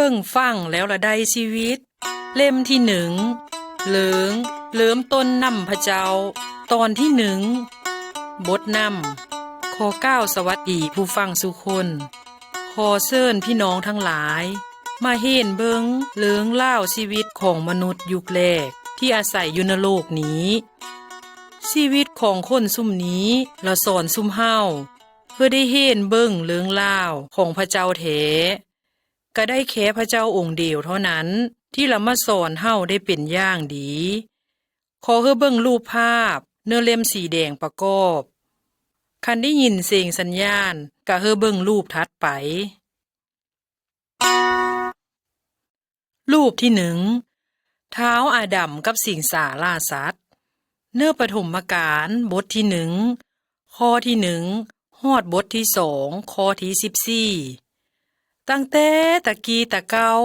ງຟັງແລ້ວລະໄດ້ຊີວິດ. ເຫຼັ້ມທີໜຶ່ງ ເລີງ ເລີ່ມຕົ້ນນຳພະເຈົ້າ. ຕອນທີໜຶ່ງ ບົດນຳ. ຂໍກ່າວສະຫວັດດີຜູ້ຟັງສູ່ຄົນ. ຂໍເຊີນພີ່ນ້ອງທັງຫຼາຍ ມາເຫັນເບິ່ງເລື່ອງລາວຊີວິດຂອງມະນຸດຍຸກແລກທີ່ອາໄສຢູ່ໃນໂລກນີ້. ຊີວິດຂອງຄົນຊຸມນີ້ລະສອນຊຸມເຮົາ ເພື່ອໄດ້ເຫັນເບິ່ງເລື່ອງລາວຂອງພະເຈົ້າແທ້. ກະໄດ້ແຄ່ພະເຈົ້າອົງດຽວເທົ່ານັ້ນ ທີ່ລະມາສອນເຮົາໄດ້ເປັນຢ່າງດີ. ຂໍເຮີເບິ່ງຮູບພາບເນື້ອເຫຼັ້ມສີແດງປະກອບ. ຄັນໄດ້ຍິນເສັງສັນຍານ ກະເຮີເບິ່ງຮູບຖັດໄປ. ຮູບທີໜຶ່ງ ທ້າວອາດຳກັບສິງສາລາສັດ. ເນື້ອປະຖົມມະການ ບົດທີໜຶ່ງ ຂໍ້ທີໜຶ່ງ ຮອດບົດທີສອງ ຂໍ້ທີສິບສີ່. ຕັ້ງແຕ່ຕະກີ້ຕະເກົ່າ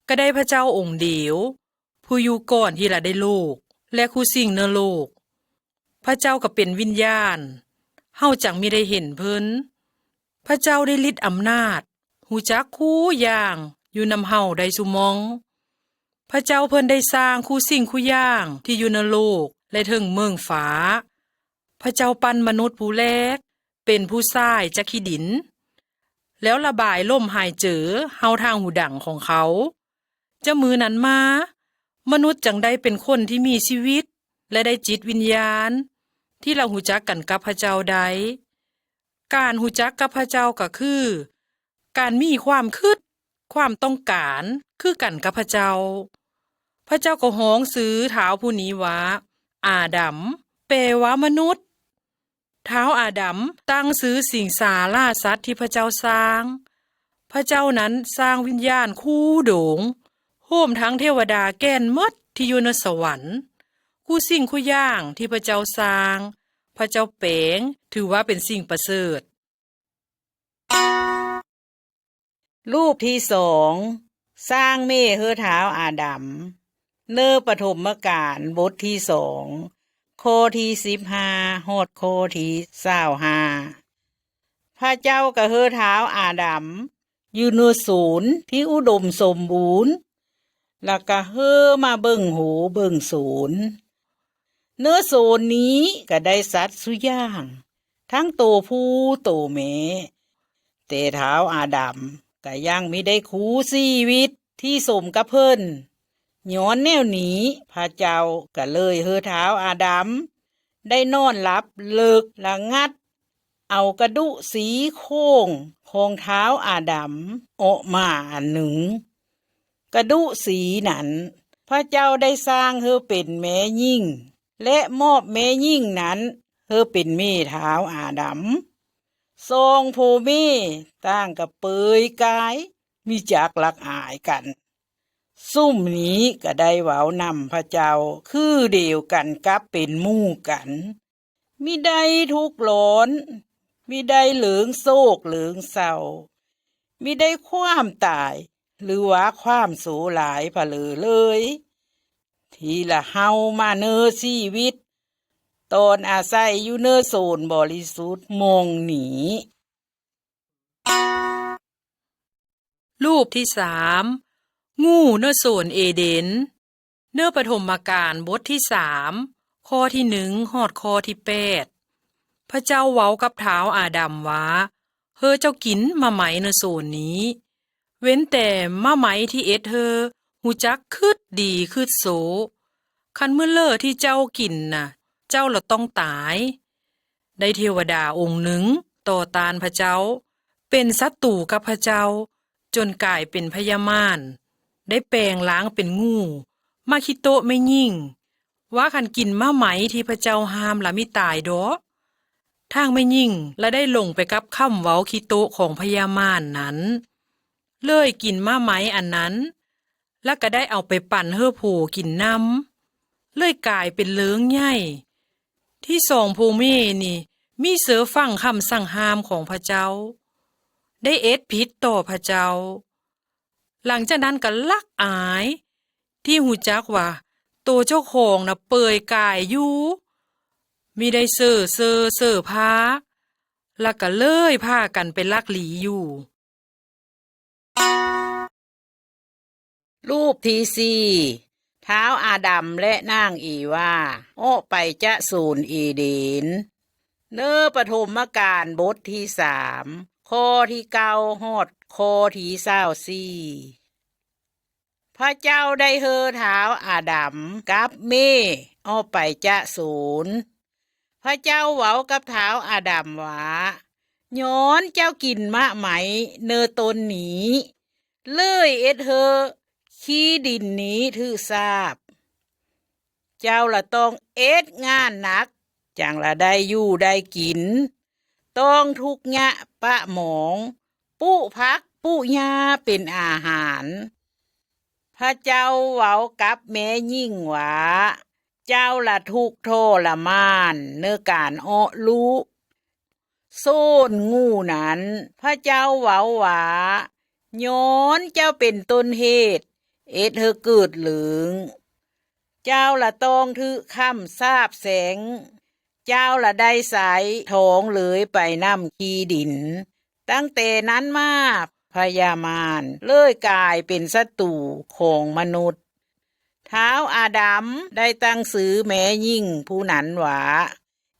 ກະໄດ້ພະເຈົ້າອົງດຽວ ຜູ້ຢູ່ກ່ອນທີ່ລະໄດ້ໂລກ ແລະ ຄູ່ສິ່ງເນີໂລກ. ພະເຈົ້າກະເປັນວິນຍານ ເຮົາຈັ່ງມີໄດ້ເຫັນເພິ່ນ. ພະເຈົ້າໄດ້ລິດອຳນາດ ຮູ້ຈັກຄູ່ຢ່າງຢູ່ນຳເຮົາໄດ້ຊຸມອງ. ພະເຈົ້າເພິ່ນໄດ້ສ້າງຄູ່ສິ່ງຄູ່ຢ່າງທີ່ຢູ່ເນີໂລກ ແລະ ເທິງເມືອງຟ້າ. ພະເຈົ້າປັ້ນມະນຸດຜູ້ແລກ ເປັນຜູ້ຊາຍຈາກຂີ້ດິນ ແລ້ວລະບາຍລົມຫາຍເຈີເຮົາທາງຫູດັງຂອງເຂົາ. ຈາກມື້ນັ້ນມາ ມະນຸດຈັ່ງໄດ້ເປັນຄົນທີ່ມີຊີວິດ ແລະ ໄດ້ຈິດວິນຍານ ທີ່ລະຮູ້ຈັກກັນກັບພະເຈົ້າໄດ້. ການຮູ້ຈັກກັບພະເຈົ້າກະຄື ການມີຄວາມຄິດ ຄວາມຕ້ອງການຄືກັນກັບພະເຈົ້າ. ພະເຈົ້າກໍຮ້ອງຊື່ທ້າວຜູ້ນີ້ວ່າ ອາດຳ ແປວ່າມະນຸດ. ທ້າວອາດຳຕັ້ງຊື່ສິງສາລາສັດທີ່ພະເຈົ້າສ້າງ. ພະເຈົ້ານັ້ນສ້າງວິນຍານຄູ່ໂດງ ໂຮມທັງເທວະດາແກ່ນໝົດທີ່ຢູ່ໃນສະຫວັນ. ຄູ່ສິ່ງຄູ່ຢ່າງທີ່ພະເຈົ້າສ້າງ ພະເຈົ້າແປງ ຖືວ່າເປັນສິ່ງປະເສີດ. ຮູບທີສອງ ສ້າງເມເຮີທ້າວອາດຳ. ເນີປະຖົມມະການ ບົດທີສອງ ຂໍ້ທີສິບຫ້າ ຮອດຂໍ້ທີຊາວຫ້າ. ພະເຈົ້າກະເຮີທ້າວອາດຳ ຢູ່ເນີໂສນທີ່ອຸດົມສົມບູນ ລະກະເຮີມາເບິ່ງໂຮເບິ່ງໂສນ. ເນີໂສນນີ້ກະໄດ້ສັດສູ່ຢ່າງ ທັງໂຕຜູ້ໂຕແມ່. ແຕ່ທ້າວອາດຳກະຍັງມີໄດ້ຄູ່ຊີວິດທີ່ສົມກັບເພິ່ນ. ຍ້ອນແນວນີ້ ພະເຈົ້າກະເລີຍເຮີທ້າວອາດຳ ໄດ້ນອນຫຼັບເລິກລະງັດ ເອົາກະດູກສີໂຄງຂອງທ້າວອາດຳອອກມາອັນໜຶ່ງ. ກະດູກສີນັ້ນ ພະເຈົ້າໄດ້ສ້າງເຮີເປັນແມ່ຍິງ ແລະ ມອບແມ່ຍິງນັ້ນເຮີເປັນເມທ້າວອາດຳ. ສອງໂພເມຕ່າງກະເປີຍກາຍ ມີຈັກລັກອາຍກັນ. ຊຸມນີ້ກະໄດ້ເວົ້ານຳພະເຈົ້າຄືດຽວກັນກັບເປັນໝູ່ກັນ. ມິໄດ້ທຸກຮ້ອນ, ມິໄດ້ເຫຼີງໂສກເຫຼີງເສົ້າ, ມິໄດ້ຄວາມຕາຍ ຫຼືວ່າຄວາມໂສຫຼາຍພະເລີເລີຍ, ທີ່ລະເຮົາມາເນີຊີວິດ ຕອນອາໄສຢູ່ເນີໂສນບໍລິສຸດໝ່ອງນີ້. ຮູບທີສາມ ງູເນີໂສນເອເດນ. ເນີປະຖົມມະການບົດທີສາມ ຂໍ້ທີໜຶ່ງ ຮອດຂໍ້ທີແປດ. ພະເຈົ້າເວົ້າກັບທ້າວອາດຳວ່າ, ເຮີເຈົ້າກິນໝາກໄມ້ເນີໂສນນີ້, ເວັ້ນແຕ່ໝາກໄມ້ທີ່ເຮັດເຮີຮູ້ຈັກຄຶດດີຄຶດໂຊ. ຄັນມື້ເລີທີ່ເຈົ້າກິນນະ, ເຈົ້າລະຕ້ອງຕາຍ. ໄດ້ເທວະດາອົງໜຶ່ງຕໍ່ຕ້ານພະເຈົ້າ, ເປັນສັດຕູກັບພະເຈົ້າ, ຈົນກາຍເປັນພະຍາມານ, ໄດ້ແປງຮ່າງເປັນງູ, ມາຄິໂຕະແມ່ຍິງ, ວ່າຄັນກິນໝາກໄມ້ທີ່ພະເຈົ້າຫ້າມລະມິຕາຍດອກ. ທາງແມ່ຍິງລະໄດ້ລົງໄປກັບຄຳເວົ້າຄິໂຕະຂອງພະຍາມານນັ້ນ, ເລີຍກິນໝາກໄມ້ອັນນັ້ນ, ລະກະໄດ້ເອົາໄປປັນເຮີໂພກິນນຳ, ເລີຍກາຍເປັນເລີງໃຫຍ່. ທີ່ສອງໂພເມນີ້ມີເຊີຟັງຄຳສັ່ງຫ້າມຂອງພະເຈົ້າ, ໄດ້ເຮັດຜິດຕໍ່ພະເຈົ້າ. ຫຼັງຈາກນັ້ນກະລັກອາຍ ທີ່ຮູ້ຈັກວ່າໂຕເຈົ້າຂອງນະເປີຍກາຍຢູ່, ມິໄດ້ເຊີເຊີເຊີພາ, ລະກະເລີຍພາກັນໄປລັກຫຼີຢູ່. ຮູບທີສີ່ ທ້າວອາດຳ ແລະ ນາງເອວາ ເອາະໄປຈະສວນເອເດນ. ເນີປະຖົມມະການບົດທີສາມ ຂໍ້ທີເກົ້າ ຮອດຂໍ້ທີຊາວສີ່. ພະເຈົ້າໄດ້ເຮີທ້າວອາດຳກັບເມ ອອກໄປຈະສວນ. ພະເຈົ້າເວົ້າກັບທ້າວອາດຳວ່າ, ຍ້ອນເຈົ້າກິນໝາກໄມ້ເນີຕົ້ນນີ້, ເລີຍເຮັດໃຫ້ຂີ້ດິນນີ້ຖືກສາບ. ເຈົ້າລະຕ້ອງເຮັດງານໜັກ, ຈັ່ງລະໄດ້ຢູ່ໄດ້ກິນ, ຕ້ອງທຸກຍາກປະໝອງ, ປູກຜັກປູກຫຍ້າເປັນອາຫານ. ພະເຈົ້າເວົ້າກັບແມ່ຍິງວ່າ, ເຈົ້າລະທຸກທໍລະມານໃນການເອາະລູກ. ໂສນງູນັ້ນ, ພະເຈົ້າເວົ້າວ່າ, ຍ້ອນເຈົ້າເປັນຕົ້ນເຫດເຮັດໃຫ້ເກີດເລີງ. ເຈົ້າລະຕ້ອງຖືກຄຳສາບແຊ່ງ, ເຈົ້າລະໄດ້ສາຍທອງເລີຍໄປນຳຂີ້ດິນ. ຕັ້ງແຕ່ນັ້ນມາ, ພະຍາມານເລີຍກາຍເປັນສັດຕູຂອງມະນຸດ. ທ້າວອາດຳໄດ້ຕັ້ງຊື່ແມ່ຍິງຜູ້ນັ້ນວ່າ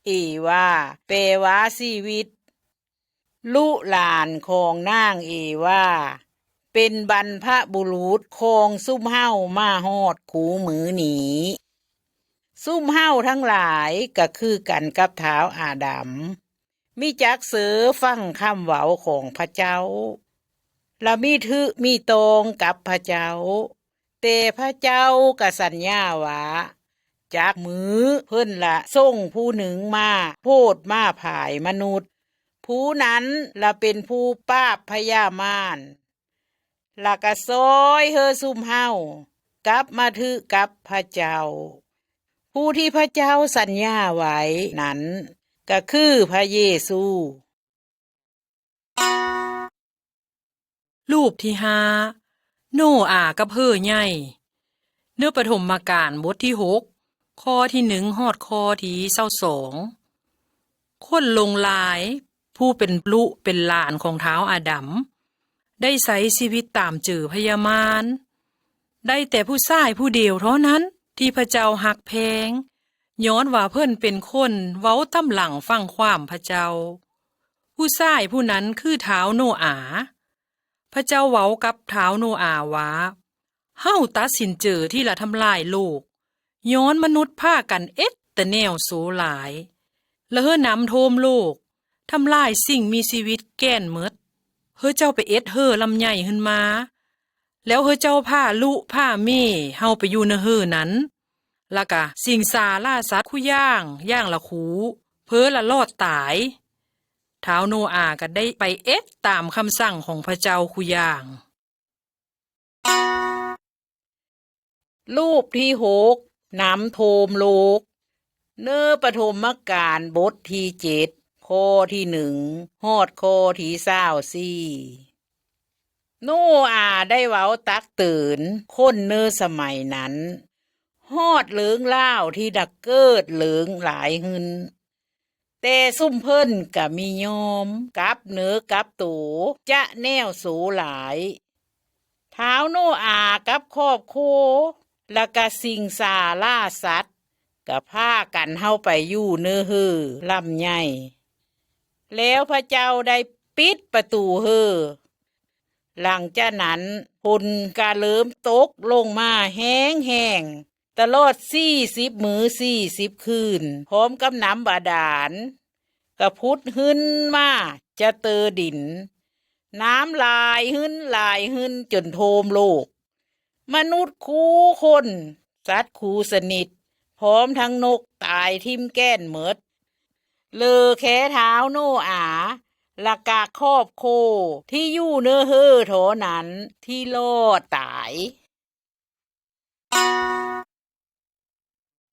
ເອວາ, ແປວ່າຊີວິດ. ລູກຫຼານຂອງນາງເອວາ ເປັນບັນພະບຸລຸດຂອງຊຸມເຮົາມາຮອດຄູ່ມື້ນີ້. ຊຸມເຮົາທັງຫຼາຍກໍຄືກັນກັບທ້າວອາດຳ, ມີຈັກເຊື່ອຟັງຄຳເວົ້າຂອງພະເຈົ້າ, ລະມີຖືກມີຕ້ອງກັບພະເຈົ້າ. ແຕ່ພະເຈົ້າກໍສັນຍາວ່າ, ຈັກມື້ເພິ່ນລະສົ່ງຜູ້ໜຶ່ງມາໂຜດມາຜາຍມະນຸດ, ຜູ້ນັ້ນລະເປັນຜູ້ປາບພະຍາມານ, ລະກະຊ່ອຍເຮີຊຸມເຮົາກັບມາຖືກກັບພະເຈົ້າ. ຜູ້ທີ່ພະເຈົ້າສັນຍາໄວ້ນັ້ນກະຄືພະເຢຊູ. ຮູບທີຫ້າ ໂນອາກັບເຮີໃຫຍ່. ເນື້ອປະຖົມມະການບົດທີຫົກ ຂໍ້ທີໜຶ່ງ ຮອດຂໍ້ທີຊາວສອງ. ຄົນຫຼົງຫຼາຍ ຜູ້ເປັນລຸເປັນຫຼານຂອງທ້າວອາດຳ ໄດ້ໃຊ້ຊີວິດຕາມເຈີພະຍາມານ. ໄດ້ແຕ່ຜູ້ຊາຍຜູ້ດຽວເທົ່ານັ້ນທີ່ພະເຈົ້າຮັກແພງ, ຍ້ອນວ່າເພິ່ນເປັນຄົນເວົ້າຕາມຫຼັງຟັງຄວາມພະເຈົ້າ. ຜູ້ຊາຍຜູ້ນັ້ນຄືທ້າວໂນອາ. ພະເຈົ້າເວົ້າກັບທ້າວໂນອາວ່າ, ເຮົາຕັດສິນເຈີທີ່ລະທຳລາຍໂລກ, ຍ້ອນມະນຸດພາກັນເຮັດແຕ່ແນວໂຊຫຼາຍ, ລະເຮີນ້ຳຖ້ວມໂລກ, ທຳລາຍສິ່ງມີຊີວິດແກ່ນໝົດ. ເຮີເຈົ້າໄປເຮັດເຮີລຳໃຫຍ່ຂຶ້ນມາ, ແລ້ວເຮີເຈົ້າພາລຸພາເມເຮົາໄປຢູ່ໃນເຮີນັ້ນ, ລະກະສິງສາລາສັດຄູ່ຢ່າງຢ່າງລະຄູ່, ເພີລະລອດຕາຍ. ທ້າວໂນອາກໍໄດ້ໄປເຮັດຕາມຄຳສັ່ງຂອງພະເຈົ້າຄູ່ຢ່າງ. ຮູບທີຫົກ ນ້ຳຖ້ວມໂລກ. ເນີປະຖົມມະການບົດທີເຈັດ ຂໍ້ທີໜຶ່ງ ຮອດຂໍ້ທີຊາວສີ່. ໂນອາໄດ້ເວົ້າຕັກເຕືອນຄົນເນີສະໄໝນັ້ນ ຮອດເລື່ອງລາວທີ່ນະເກີດເລື່ອງຫຼາຍຂຶ້ນ. ແຕ່ຊຸມເພິ່ນກະມີຍອມກັບເນື້ອກັບໂຕຈະແນວໂສຫຼາຍ. ທ້າວໂນອາກັບຄອບຄົວ ລະກະສິງສາລາສັດ ກະພາກັນເຂົ້າໄປຢູ່ໃນເຮີລຳໃຫຍ່. ແລ້ວພະເຈົ້າໄດ້ປິດປະຕູເຮີ. ຫຼັງຈາກນັ້ນ ຝົນກະເລີ່ມຕົກລົງມາແຮງໆ ຕະຫຼອດສີ່ສິບມື້ສີ່ສິບຄືນ, ພ້ອມກັບນ້ຳບາດານກະຜຸດຂຶ້ນມາຈາກເຕີດິນ. ນ້ຳຫຼາຍຂຶ້ນຫຼາຍຂຶ້ນຈົນຖ້ວມໂລກ. ມະນຸດຄູ່ຄົນ, ສັດຄູ່ຊະນິດ, ພ້ອມທັງນົກຕາຍຖິ້ມແກ່ນໝົດ. ເຫຼືອແຄ່ທ້າວໂນອາ ລະກະຄອບຄົວທີ່ຢູ່ໃນເຮືອເທົ່ານັ້ນທີ່ລອດຕາຍ.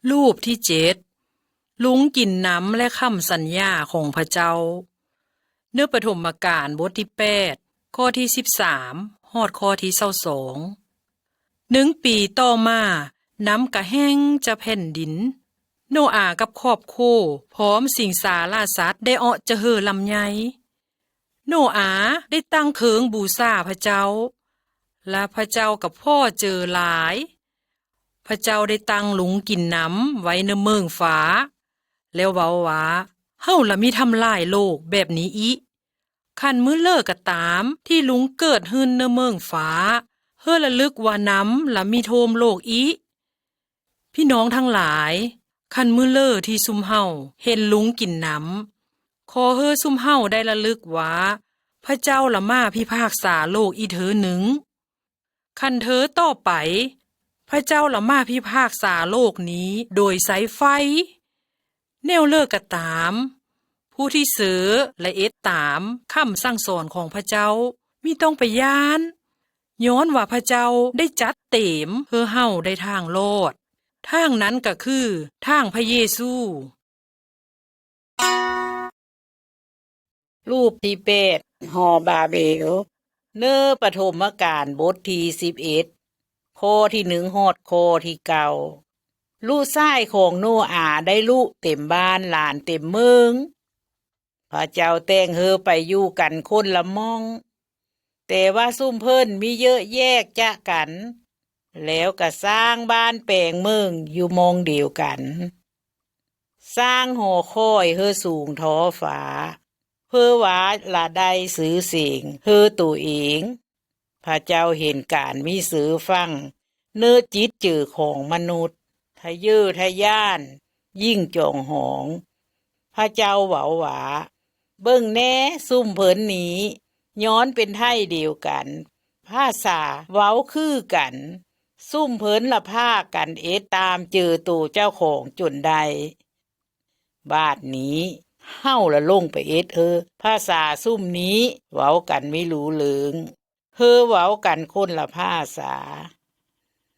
ຮູບທີເຈັດ ລຸງກິນນ້ຳ ແລະ ຄຳສັນຍາຂອງພະເຈົ້າ. ເນື້ອປະຖົມມະການ ບົດທີແປດ ຂໍ້ທີສິບສາມ ຮອດຂໍ້ທີຊາວສອງ. ໜຶ່ງປີຕໍ່ມາ, ນ້ຳກະແຫ້ງຈາກແຜ່ນດິນ. ໂນອາກັບຄອບຄົວ ພ້ອມສິງສາລາສັດ ໄດ້ເອາະຈາກເຮືອລຳໃຫຍ່. ໂນອາໄດ້ຕັ້ງເຄີງບູຊາພະເຈົ້າ, ລະພະເຈົ້າກໍພໍ້ເຈີຫຼາຍ. ພະເຈົ້າໄດ້ຕັ້ງລຸງກິນນຳໄວ້ໃນເມີງຟ້າ ແລ້ວເວົ້າວ່າ, ເຮົາລະມີທຳລາຍໂລກແບບນີ້ອີກ. ຄັນມື້ເລີກໍຕາມທີ່ລຸງເກີດຮືນໃນເມີງຟ້າ, ເຮົາລະລຶກວ່ານຳລະມີໂທມໂລກອີກ. ພີ່ນ້ອງທັງຫຼາຍ, ຄັນມື້ເລີທີ່ຊຸມເຮົາເຫັນລຸງກິນນຳ, ຂໍເຮົາຊຸມເຮົາໄດ້ລະລຶກວ່າ ພະເຈົ້າລະມາພິພາກສາໂລກອີກເທື່ອໜຶ່ງ. ຄັນເທື່ອຕໍ່ໄປ, ພະເຈົ້າລະມາພິພາກສາໂລກນີ້ໂດຍໃຊ້ໄຟ. ແນວເລີກໍຕາມ, ຜູ້ທີ່ເຊື່ອ ແລະ ເຮັດຕາມຄຳສັ່ງສອນຂອງພະເຈົ້າ ມີຕ້ອງໄປຢ້ານ, ຍ້ອນວ່າພະເຈົ້າໄດ້ຈັດເຕັມເພື່ອເຮົາໄດ້ທາງລອດ. ທາງນັ້ນກໍຄືທາງພະເຢຊູ. ຮູບທີແປດ, ຫໍບາເບວ. ເນີປະຖົມມະການບົດທີສິບເອັດ, ຂໍ້ທີໜຶ່ງຮອດຂໍ້ທີເກົ້າ. ລູກຊາຍຂອງໂນອາໄດ້ລຸເຕັມບ້ານ, ຫຼານເຕັມເມືອງ. ພະເຈົ້າແຕ່ງເຮົາໄປຢູ່ກັນຄົນລະໝ່ອງ, ແຕ່ວ່າຊຸມເພິ່ນມີເຍອະແຍກຈາກກັນ, ແລ້ວກໍສ້າງບ້ານແປງເມືອງຢູ່ໝ່ອງດຽວກັນ. ສ້າງຫໍຄອຍເຮີສູງທໍ່ຟ້າ, ເພື່ອວ່າລະໄດ້ຊື່ສຽງເຮີໂຕເອງ. ພະເຈົ້າເຫັນການມີຊື່ຟັງເນີຈິດເຈີຂອງມະນຸດ, ທະເຍີທະຍານ, ຍິ່ງຈອງຫອງ. ພະເຈົ້າເວົ້າວ່າ, ເບິ່ງແດ່, ຊຸມເພິ່ນນີ້ຍ້ອນເປັນໄທດຽວກັນ, ພາສາເວົ້າຄືກັນ, ຊຸມເພິ່ນລະພາກັນເຮັດຕາມເຈີໂຕເຈົ້າຂອງຈົນໄດ້. ບາດນີ້ເຮົາລະລົງໄປເຮັດເຮີພາສາຊຸມນີ້ເວົ້າກັນມີຫຼູເຫຼີງ, ເຮີເວົ້າກັນຄົນລະພາສາ.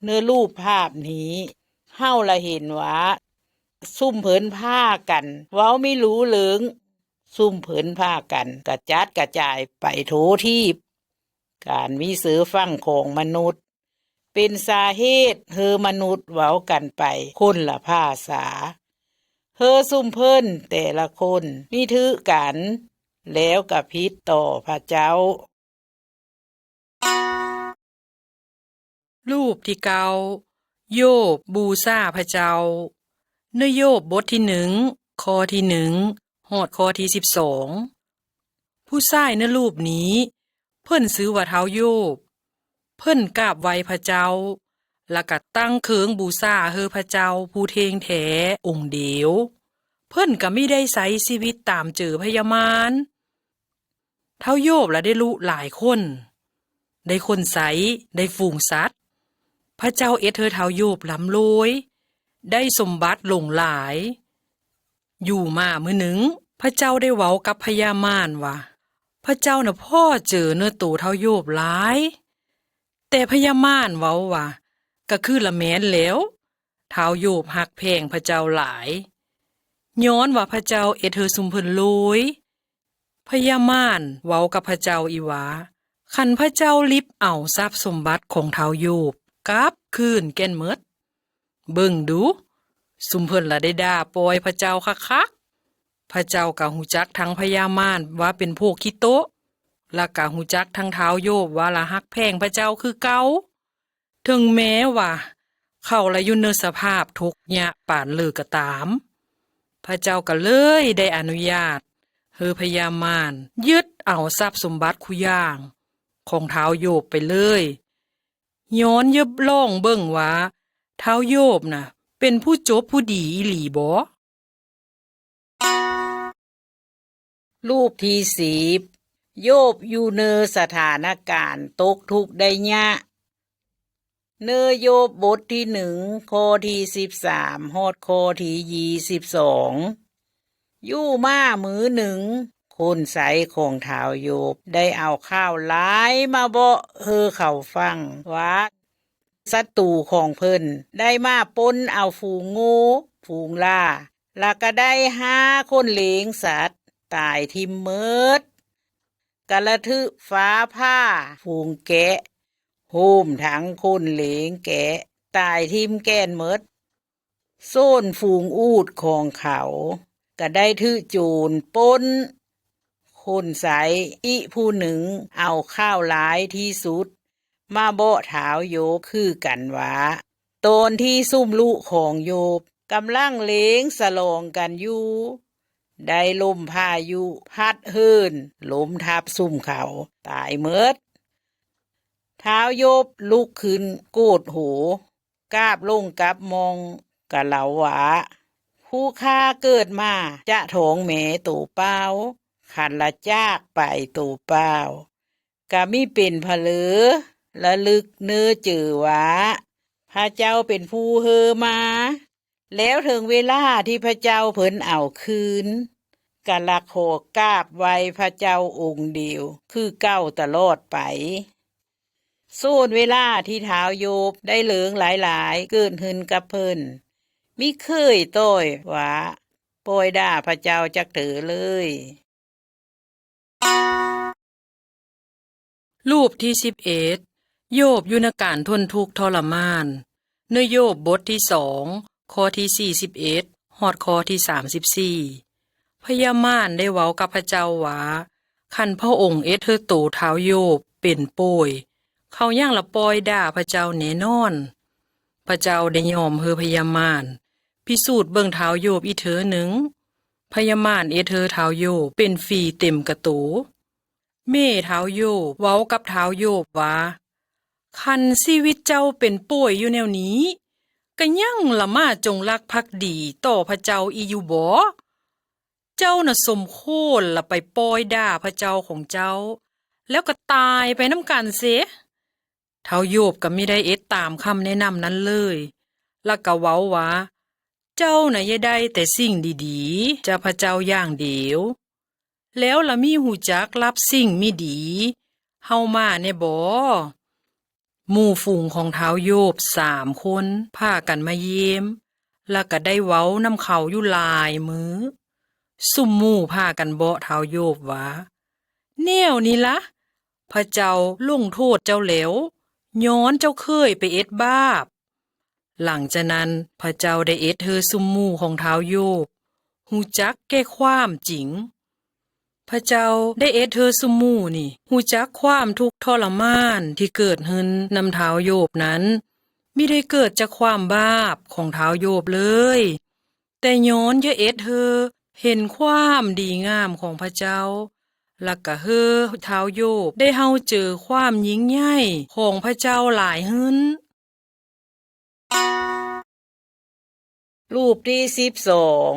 ໃນຮູບພາບນີ້ເຮົາລະເຫັນວ່າ ຊຸມເພິ່ນພາກັນເວົ້າມີຫຼູເຫຼີງ, ຊຸມເພິ່ນພາກັນກະຈັດກະຈາຍໄປທົ່ວທີບ. ການມີຊື່ຟັງຂອງມະນຸດ ເປັນສາເຫດເຮີມະນຸດເວົ້າກັນໄປຄົນລະພາສາ, ເຮີຊຸມເພິ່ນແຕ່ລະຄົນມີຖືກກັນ, ແລ້ວກະຜິດຕໍ່ພະເຈົ້າ. ຮູບທີເກົ້າ, ໂຢບບູຊາພະເຈົ້າ. ໃນໂຢບບົດທີໜຶ່ງ ຂໍ້ທີໜຶ່ງ ຮອດຂໍ້ທີສິບສອງ. ຜູ້ຊາຍໃນຮູບນີ້ ເພິ່ນຊື່ວ່າທ້າວໂຢບ. ເພິ່ນກາບໄຫວ້ພະເຈົ້າ ແລ້ວກະຕັ້ງເຄື່ອງບູຊາເຮີພະເຈົ້າຜູ້ເທ່ງແທ້ອົງດຽວ. ເພິ່ນກະມິໄດ້ໃຊ້ຊີວິດຕາມເຈີພະຍາມານ. ທ້າວໂຢບລະໄດ້ລຸຫຼາຍຄົນ, ໄດ້ຄົນໃຊ້, ໄດ້ຝູງສັດ. ພະເຈົ້າເຮັດເຮີທ້າວໂຢບລ່ຳລວຍ, ໄດ້ສົມບັດຫຼົງຫຼາຍ. ຢູ່ມາມື້ໜຶ່ງ, ພະເຈົ້າໄດ້ເວົ້າກັບພະຍາມານວ່າ, ພະເຈົ້ານະພໍ້ເຈີເນື້ອໂຕທ້າວໂຢບຫຼາຍ. ແຕ່ພະຍາມານເວົ້າວ່າ, ກະຄືລະແມ່ນແລ້ວ, ທ້າວໂຢບຮັກແພງພະເຈົ້າຫຼາຍ, ຍ້ອນວ່າພະເຈົ້າເຮັດເຮີຊຸມເພິ່ນລວຍ. ພະຍາມານເວົ້າກັບພະເຈົ້າອີກວ່າ, ຄັນພະເຈົ້າລິບເອົາຊັບສົມບັດຂອງທ້າວໂຢບກັບຄືນແກ່ນໝົດ, ເບິ່ງດູ, ຊຸມເພິ່ນລະໄດ້ດ່າປ້ອຍພະເຈົ້າຄັກໆ. ພະເຈົ້າກະຮູ້ຈັກທັງພະຍາມານວ່າເປັນພວກຂີ້ໂຕະ, ລະກະຮູ້ຈັກທັງທ້າວໂຢບວ່າລະຮັກແພງພະເຈົ້າຄືເກົ່າ. ເຖິງແມ້ວ່າເຂົາລະຢູ່ໃນສະພາບທຸກຍາກປານເລີກະຕາມ, ພະເຈົ້າກະເລີຍໄດ້ອະນຸຍາດເຮີພະຍາມານຍຶດເອົາຊັບສົມບັດຄູ່ຢ່າງຂອງທ້າວໂຢບໄປເລີຍ, ຍ້ອນຢາກລອງເບິ່ງວ່າທ້າວໂຢບນະເປັນຜູ້ຈົບຜູ້ດີອີ່ຫຼີບໍ? ຮູບທີສິບ, ໂຢບຢູ່ໃນສະຖານະການຕົກທຸກໄດ້ຍາກ. ໃນໂຢບບົດທີໜຶ່ງ ຂໍ້ທີສິບສາມ ຮອດຂໍ້ທີຊາວສອງ. ຢູ່ມາມື້ໜຶ່ງ, ຄົນໃຊ້ຂອງທ້າວໂຢບໄດ້ເອົາຂ່າວຮ້າຍມາເວົ້າໃຫ້ເຂົາຟັງວ່າ, ສັດຕູຂອງເພິ່ນໄດ້ມາປົນເອົາຝູງງົວ, ຝູງຫຼ້າ, ລະກະໄດ້ຫ້າຄົນເລ້ງສັດຕາຍຖິ້ມໝົດ. ກະລະຖືກຟ້າຜ່າຝູງແກະ, ໂຮມທັງຄົນເລ້ງແກະຕາຍຖິ້ມແກ່ນໝົດ. ໂຊນຝູງອູດຂອງເຂົາກະໄດ້ຖືກໂຈນປົນ. ຄົນໃຊ້ອີກຜູ້ໜຶ່ງເອົາຂ່າວຮ້າຍທີ່ສຸດ ມາເບາະທ້າວໂຢບຄືກັນວ່າ ຕອນທີ່ຊຸມລູກຂອງໂຢບກຳລັງເລງສະຫຼອງກັນຢູ່ ໄດ້ລົມພາຍຸພັດເຫີນລົ້ມທັບຊຸມເຂົາຕາຍໝົດ. ທ້າວໂຢບລຸກຂຶ້ນໂກດໂຫ ກາບລົງກັບໝ່ອງ ກະເລົ່າວ່າ ຜູ້ຂ້າເກີດມາຈະທ້ອງແມ່ໂຕເປົ່າ, ຄັນລະຈາກໄປໂຕເປົ່າ ກະມິເປັນພະເລີລະລຶກເນີເຈີວ່າ ພະເຈົ້າເປັນຜູ້ເຮີມາ, ແລ້ວເຖິງເວລາທີ່ພະເຈົ້າເພິ່ນເອົາຄືນ ກະລະຂໍກາບໄຫວ້ພະເຈົ້າອົງດຽວຄືເກົ່າຕະຫຼອດໄປ. ໂຊນເວລາທີ່ທ້າວໂຢບໄດ້ເລີງຫຼາຍໆເກີດຂຶ້ນກັບເພິ່ນ ມິເຄີຍຕ້ອຍວ່າປ່ອຍດ່າພະເຈົ້າຈັກເທື່ອເລີຍ. ຮູບທີສິບເອັດ ໂຢບຢູ່ໃນການທົນທຸກທໍລະມານ. ໃນໂຢບບົດທີສອງ ຂໍ້ທີສີ່ສິບເອັດ ຮອດຂໍ້ທີສາມສິບສີ່ ພະຍາມານໄດ້ເວົ້າກັບພະເຈົ້າວ່າ ຄັນພະອົງເຮັດໃຫ້ໂຕທ້າວໂຢບເປັນປ່ວຍ, ເຂົາຍັງລະປ່ອຍດ່າພະເຈົ້າແນ່ນອນ. ພະເຈົ້າໄດ້ຍອມໃຫ້ພະຍາມານພິສູດເບິ່ງທ້າວໂຢບອີກເທື່ອໜຶ່ງ. ພະຍາມານເຮັດໃຫ້ທ້າວໂຢບເປັນຝີເຕັມກະໂຕ. ແມ່ທ້າວໂຢບເວົ້າກັບທ້າວໂຢບວ່າ ຄັນຊີວິດເຈົ້າເປັນປ່ວຍຢູ່ແນວນີ້ ກະຍັງລະມາຈົງລັກພັກດີຕໍ່ພະເຈົ້າອີກຢູ່ບໍ? ເຈົ້ານະສົມຄວນລະໄປປ່ອຍດ່າພະເຈົ້າຂອງເຈົ້າ ແລ້ວກະຕາຍໄປນຳກັນເສ. ທ້າວໂຢບກະມິໄດ້ເຮັດຕາມຄຳແນະນຳນັ້ນເລີຍ ລະກະເວົ້າວ່າ ເຈົ້ານະຢ່າໄດ້ແຕ່ສິ່ງດີໆຈາກພະເຈົ້າຢ່າງດຽວ ແລ້ວລະມິຮູ້ຈັກຮັບສິ່ງມິດີເຮົາມາແນ່ບໍ? ໝູ່ຝູງຂອງທ້າວໂຢບສາມຄົນພາກັນມາຢ້ຽມ ລະກະໄດ້ເວົ້ານຳເຂົາຢູ່ຫຼາຍມື້. ຊຸມໝູ່ພາກັນເບາະທ້າວໂຢບວ່າ ແນວນີ້ລະ ພະເຈົ້າລົງໂທດເຈົ້າແລ້ວ ຍ້ອນເຈົ້າເຄີຍໄປເຮັດບາບ. ຫຼັງຈາກນັ້ນ ພະເຈົ້າໄດ້ເຮັດໃຫ້ຊຸມໝູ່ຂອງທ້າວໂຢບຮູ້ຈັກແກ່ຄວາມຈິງ. ພະເຈົ້າໄດ້ເຮັດໃຫ້ຊຸມໝູ່ນີ້ຮູ້ຈັກຄວາມທຸກທໍລະມານທີ່ເກີດຂຶ້ນນຳທ້າວໂຢບນັ້ນ ມິໄດ້ເກີດຈາກຄວາມບາບຂອງທ້າວໂຢບເລີຍ, ແຕ່ຍ້ອນຢາກເຮັດໃຫ້ເຫັນຄວາມດີງາມຂອງພະເຈົ້າ ລະກະໃຫ້ທ້າວໂຢບໄດ້ເຮົາເຈີຄວາມຍິ່ງໃຫຍ່ຂອງພະເຈົ້າຫຼາຍຂຶ້ນ. ຮູບທີສິບສອງ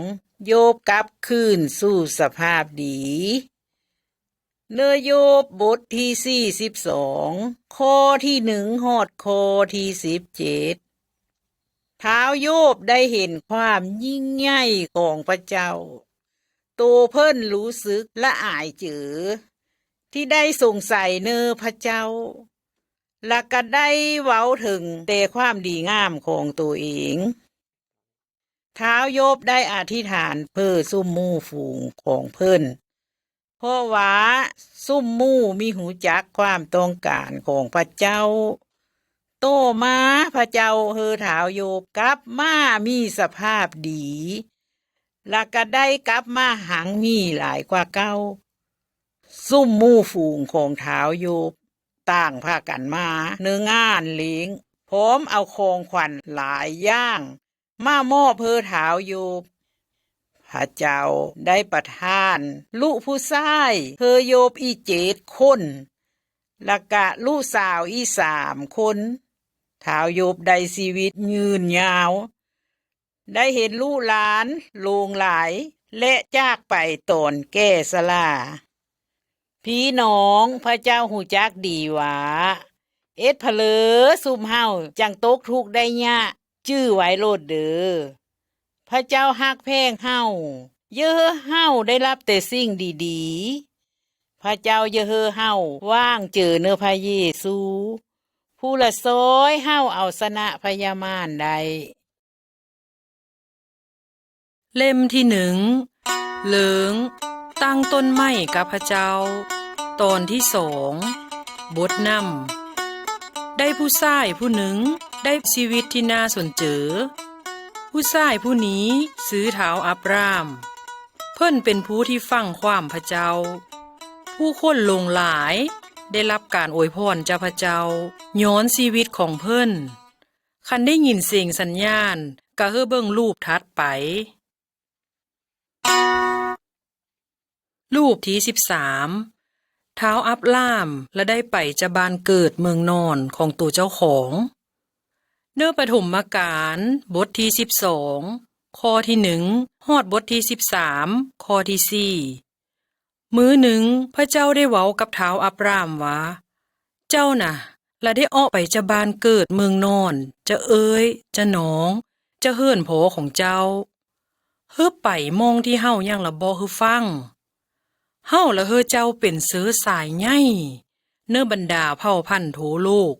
ໂຢບກັບຄືນສູ່ສະພາບດີ. ເນໂຢບບົດທີສີ່ສິບສອງ ຂໍ້ທີໜຶ່ງ ຮອດຂໍ້ທີສິບເຈັດ. ທ້າວໂຢບໄດ້ເຫັນຄວາມຍິ່ງໃຫຍ່ຂອງພະເຈົ້າ, ໂຕເພິ່ນຮູ້ສຶກລະອາຍເຈີ ທີ່ໄດ້ສົງໄສເນີພະເຈົ້າ ລະກະໄດ້ເວົ້າເຖິງແຕ່ຄວາມດີງາມຂອງໂຕເອງ. ທ້າວໂຢບໄດ້ອະທິຖານເພື່ອຊຸມໝູ່ຝູງຂອງເພິ່ນ, ເພາະວ່າຊຸມໝູ່ມິຮູ້ຈັກຄວາມຕ້ອງການຂອງພະເຈົ້າ. ຕໍ່ມາພະເຈົ້າໃຫ້ທ້າວໂຢບກັບມາມີສະພາບດີ ລະກະໄດ້ກັບມາຮັ່ງມີຫຼາຍກວ່າເກົ່າ. ຊຸມໝູ່ຝູງຂອງທ້າວໂຢບຕ່າງພາກັນມາໃນງານລ້ຽງ, ພ້ອມເອົາຂອງຂວັນຫຼາຍຢ່າງມາມອບໃຫ້ທ້າວໂຢບ. ພະເຈົ້າໄດ້ປະທານລູກຜູ້ຊາຍໃຫ້ໂຢບອີກເຈັດຄົນ ລະກະລູກສາວອີກສາມຄົນ. ທ້າວໂຢບໄດ້ຊີວິດຍືນຍາວ, ໄດ້ເຫັນລູກຫຼານຫຼວງຫຼາຍ ແລະ ຈາກໄປຕອນແກ່ຊະລາ. ພີ່ນ້ອງ, ພະເຈົ້າຮູ້ຈັກດີວ່າ ເອັດພະເລີຊຸມເຮົາຈັ່ງຕົກທຸກໄດ້ຍາກ, ຈື່ໄວ້ໂລດເດີ. ພະເຈົ້າຮັກແພງເຮົາ, ຢ່າໃຫ້ເຮົາໄດ້ຮັບແຕ່ສິ່ງດີໆ. ພະເຈົ້າຢ່າໃຫ້ເຮົາຫວ່າງເຈີເນີພະເຢຊູ, ຜູ້ລະຊ່ອຍເຮົາເອົາຊະນະພະຍາມານໄດ້. ເຫຼັ້ມທີໜຶ່ງ ເລີງ ຕັ້ງຕົ້ນໄມ້ກັບພະເຈົ້າ. ຕອນທີສອງ ບົດນຳ. ໄດ້ຜູ້ຊາຍຜູ້ໜຶ່ງໄດ້ຊີວິດທີ່ໜ້າສົນເຈີ. ຜູ້ຊາຍຜູ້ນີ້ຊື່ທ້າວອາບຣາມ. ເພິ່ນເປັນຜູ້ທີ່ຟັງຄວາມພະເຈົ້າ. ຜູ້ຄົນຫຼວງຫຼາຍ ໄດ້ຮັບການອວຍພອນຈາກພະເຈົ້າຍ້ອນຊີວິດຂອງເພິ່ນ. ຄັນໄດ້ຍິນສຽງສັນຍານ, ກະໃຫ້ເບິ່ງຮູບຖັດໄປ. ຮູບທີສິບສາມ, ທ້າວອັບຣາມລະໄດ້ໄປຈາກບ້ານເກີດເມືອງນອນຂອງໂຕເຈົ້າຂອງ. ໃນປະຖົມມະການ ບົດທີສິບສອງ ຂໍ້ທີໜຶ່ງ ຮອດບົດທີສິບສາມ ຂໍ້ທີສີ່. ມື້ໜຶ່ງ ພະເຈົ້າໄດ້ເວົ້າກັບທ້າວອັບຣາມວ່າ, ເຈົ້ານະ ລະໄດ້ອອກໄປຈາກບ້ານເກີດເມືອງນອນ, ຈາກເອີ່ຍ, ຈາກໜອງ, ຈາກເຮືອນພໍ່ຂອງເຈົ້າ, ເຮີໄປໝ່ອງທີ່ເຮົາຍັງລະບອກໃຫ້ຟັງ. ເຮົາລະເຮີເຈົ້າເປັນເຊື້ອສາຍໃຫຍ່ໃນບັນດາເຜົ່າພັນທົ່ວໂລກ,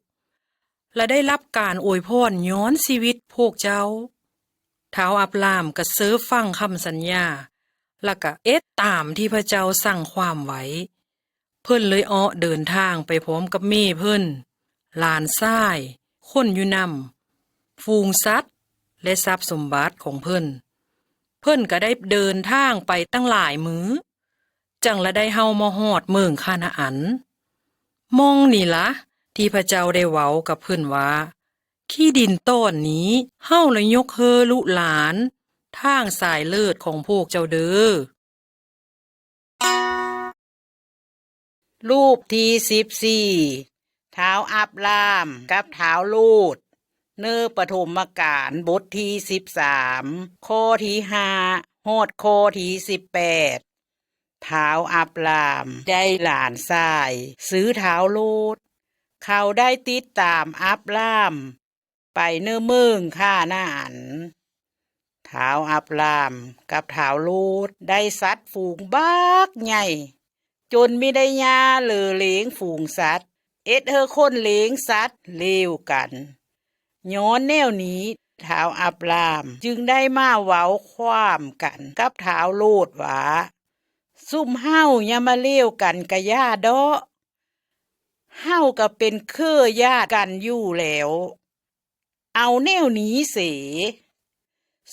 ລະໄດ້ຮັບການອວຍພອນຍ້ອນຊີວິດພວກເຈົ້າ. ທ້າວອັບຣາມກະເຊີຟັງຄຳສັນຍາ, ລະກະເຮັດຕາມທີ່ພະເຈົ້າສັ່ງຄວາມໄວ້. ເພິ່ນເລີຍອອກເດີນທາງໄປພ້ອມກັບແມ່ເພິ່ນ, ຫຼານຊາຍ, ຄົນຢູ່ນຳ, ຝູງສັດ ແລະ ຊັບສົມບັດຂອງເພິ່ນ. ເພິ່ນກະໄດ້ເດີນທາງໄປຕັ້ງຫຼາຍມື້, ຈັ່ງລະໄດ້ເຂົ້າມາຮອດເມືອງຄານາອັນ. ໝ່ອງນີ້ລະ ທີ່ພະເຈົ້າໄດ້ເວົ້າກັບເພິ່ນວ່າ, ຂີ້ດິນຕອນນີ້ເຮົາລະຍົກເຮີລູກຫຼານທາງສາຍເລືອດຂອງພວກເຈົ້າເດີ. ຮູບທີສິບສີ່, ທ້າວອັບຣາມກັບທ້າວໂລດ. ໃນປະຖົມມະການ ບົດທີສິບສາມ ຂໍ້ທີຫ້າ ຮອດຂໍ້ທີສິບແປດ. ທ້າວອັບຣາມໄດ້ຫຼານຊາຍຊື່ທ້າວໂລດ. ເຂົາໄດ້ຕິດຕາມອັບຣາມໄປໃນເມືອງຄານາອັນ. ທ້າວອັບຣາມກັບທ້າວໂລດໄດ້ສັດຝູງບັກໃຫຍ່, ຈົນມິໄດ້ຍາເຫຼີເຫຼງຝູງສັດ, ເຮັດໃຫ້ຄົນເລງສັດລຽວກັນ. ຍ້ອນແນວນີ້ ທ້າວອັບຣາມຈຶ່ງໄດ້ມາເວົ້າຄວາມກັນກັບທ້າວໂລດວ່າ, ຊຸມເຮົາຢ່າມາລຽວກັນກະຢ່າເດາະ, ເຮົາກະເປັນເຄືອຍາດກັນຢູ່ແລ້ວ. ເອົາແນວນີ້ເສ,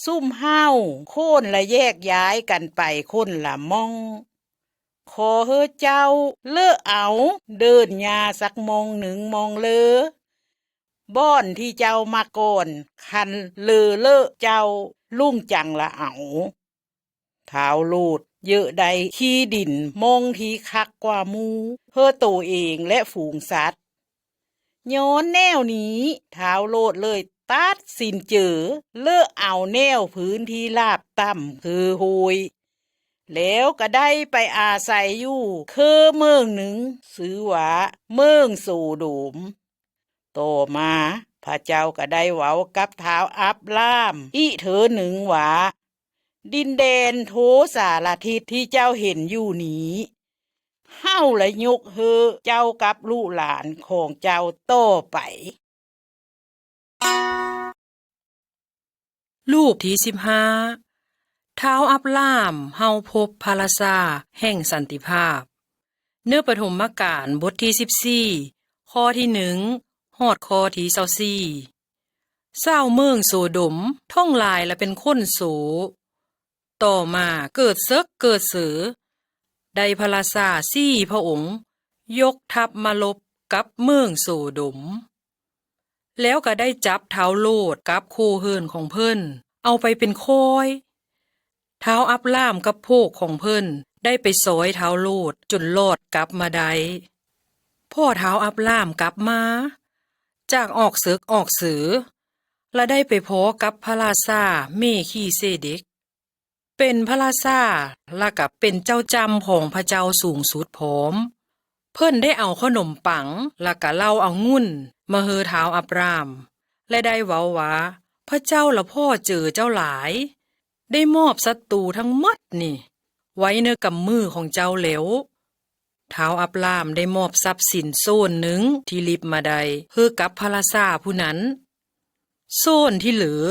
ຊຸມເຮົາໂຄ່ນລະແຍກຍ້າຍກັນໄປຄົນລະໝ່ອງ. ຂໍເຮີເຈົ້າເລີກເອົາເດີນຍ່າງສັກໝ່ອງໜຶ່ງໝ່ອງເລີ, ບ່ອນທີ່ເຈົ້າມັກກ່ອນ, ຄັນເລີເລີເຈົ້າລຸງຈັ່ງລະເອົາ. ທ້າວໂລດເຍາະໄດ້ຂີ້ດິນໝ່ອງທີ່ຄັກກວ່າໝູ່ເພື່ອໂຕເອງ ແລະ ຝູງສັດ. ຍ້ອນແນວນີ້ ທ້າວໂລດເລີຍຕັດສິນເຈີເລີກເອົາແນວພື້ນທີ່ລາບຕ່ຳຄືໂຮຍ, ແລ້ວກະໄດ້ໄປອາໄສຢູ່ເຂດເມືອງໜຶ່ງ ຊື່ວ່າເມືອງໂຊໂດມ. ຕໍ່ມາ ພະເຈົ້າກະໄດ້ເວົ້າກັບທ້າວອັບຣາມອີກເທື່ອໜຶ່ງວ່າ, ດິນແດນໂທສາລະທິດທີ່ເຈົ້າເຫັນຢູ່ນີ້, ເຮົາລະຍົກເຮີເຈົ້າກັບລູກຫຼານຂອງເຈົ້າຕໍ່ໄປ. ຮູບທີສິບຫ້າ, ທ້າວອັບຣາມເຮົາພົບພະລາຊາແຫ່ງສັນຕິພາບ. ໃນປະຖົມມະການ ບົດທີສິບສີ່ ຂໍ້ທີໜຶ່ງ ຮອດຂໍ້ທີຊາວສີ່. ຊາວເມືອງໂຊໂດມ ທ່ອງຫຼາຍລະເປັນຄົນໂສ. ຕໍ່ມາເກີດເສິກເກີດເສີ, ໄດ້ພະລາຊາສີ່ພະອົງຍົກທັບມາລົບກັບເມືອງໂຊໂດມ, ແລ້ວກະໄດ້ຈັບທ້າວໂລດກັບໂຄເຮືອນຂອງເພິ່ນເອົາໄປເປັນຂ້ອຍ. ທ້າວອັບຣາມກັບພວກຂອງເພິ່ນໄດ້ໄປຊ່ອຍທ້າວໂລດຈົນລອດກັບມາໄດ້. ພໍທ້າວອັບຣາມກັບມາຈາກອອກເສິກອອກເສີ, ລະໄດ້ໄປພໍ້ກັບພະລາຊາເມຄີເຊເດັກ ເປັນພະລາຊາ ລະກະເປັນເຈົ້າຈ້ຳຂອງພະເຈົ້າສູງສຸດພ້ອມ. ເພິ່ນໄດ້ເອົາຂະໜົມປັງ ລະກະເຫຼົ້າອະງຸ່ນມາເຮີທ້າວອັບຣາມ ແລະ ໄດ້ເວົ້າວ່າ, ພະເຈົ້າລະພໍ້ເຈີເຈົ້າຫຼາຍ, ໄດ້ມອບສັດຕູທັງໝົດນີ້ໄວ້ໃນກຳມືຂອງເຈົ້າແລ້ວ. ທ້າວອັບຣາມໄດ້ມອບຊັບສິນໂຊນໜຶ່ງທີ່ລິບມາໄດ້ເຮີກັບພະລາຊາຜູ້ນັ້ນ. ໂຊນທີ່ເຫຼືອ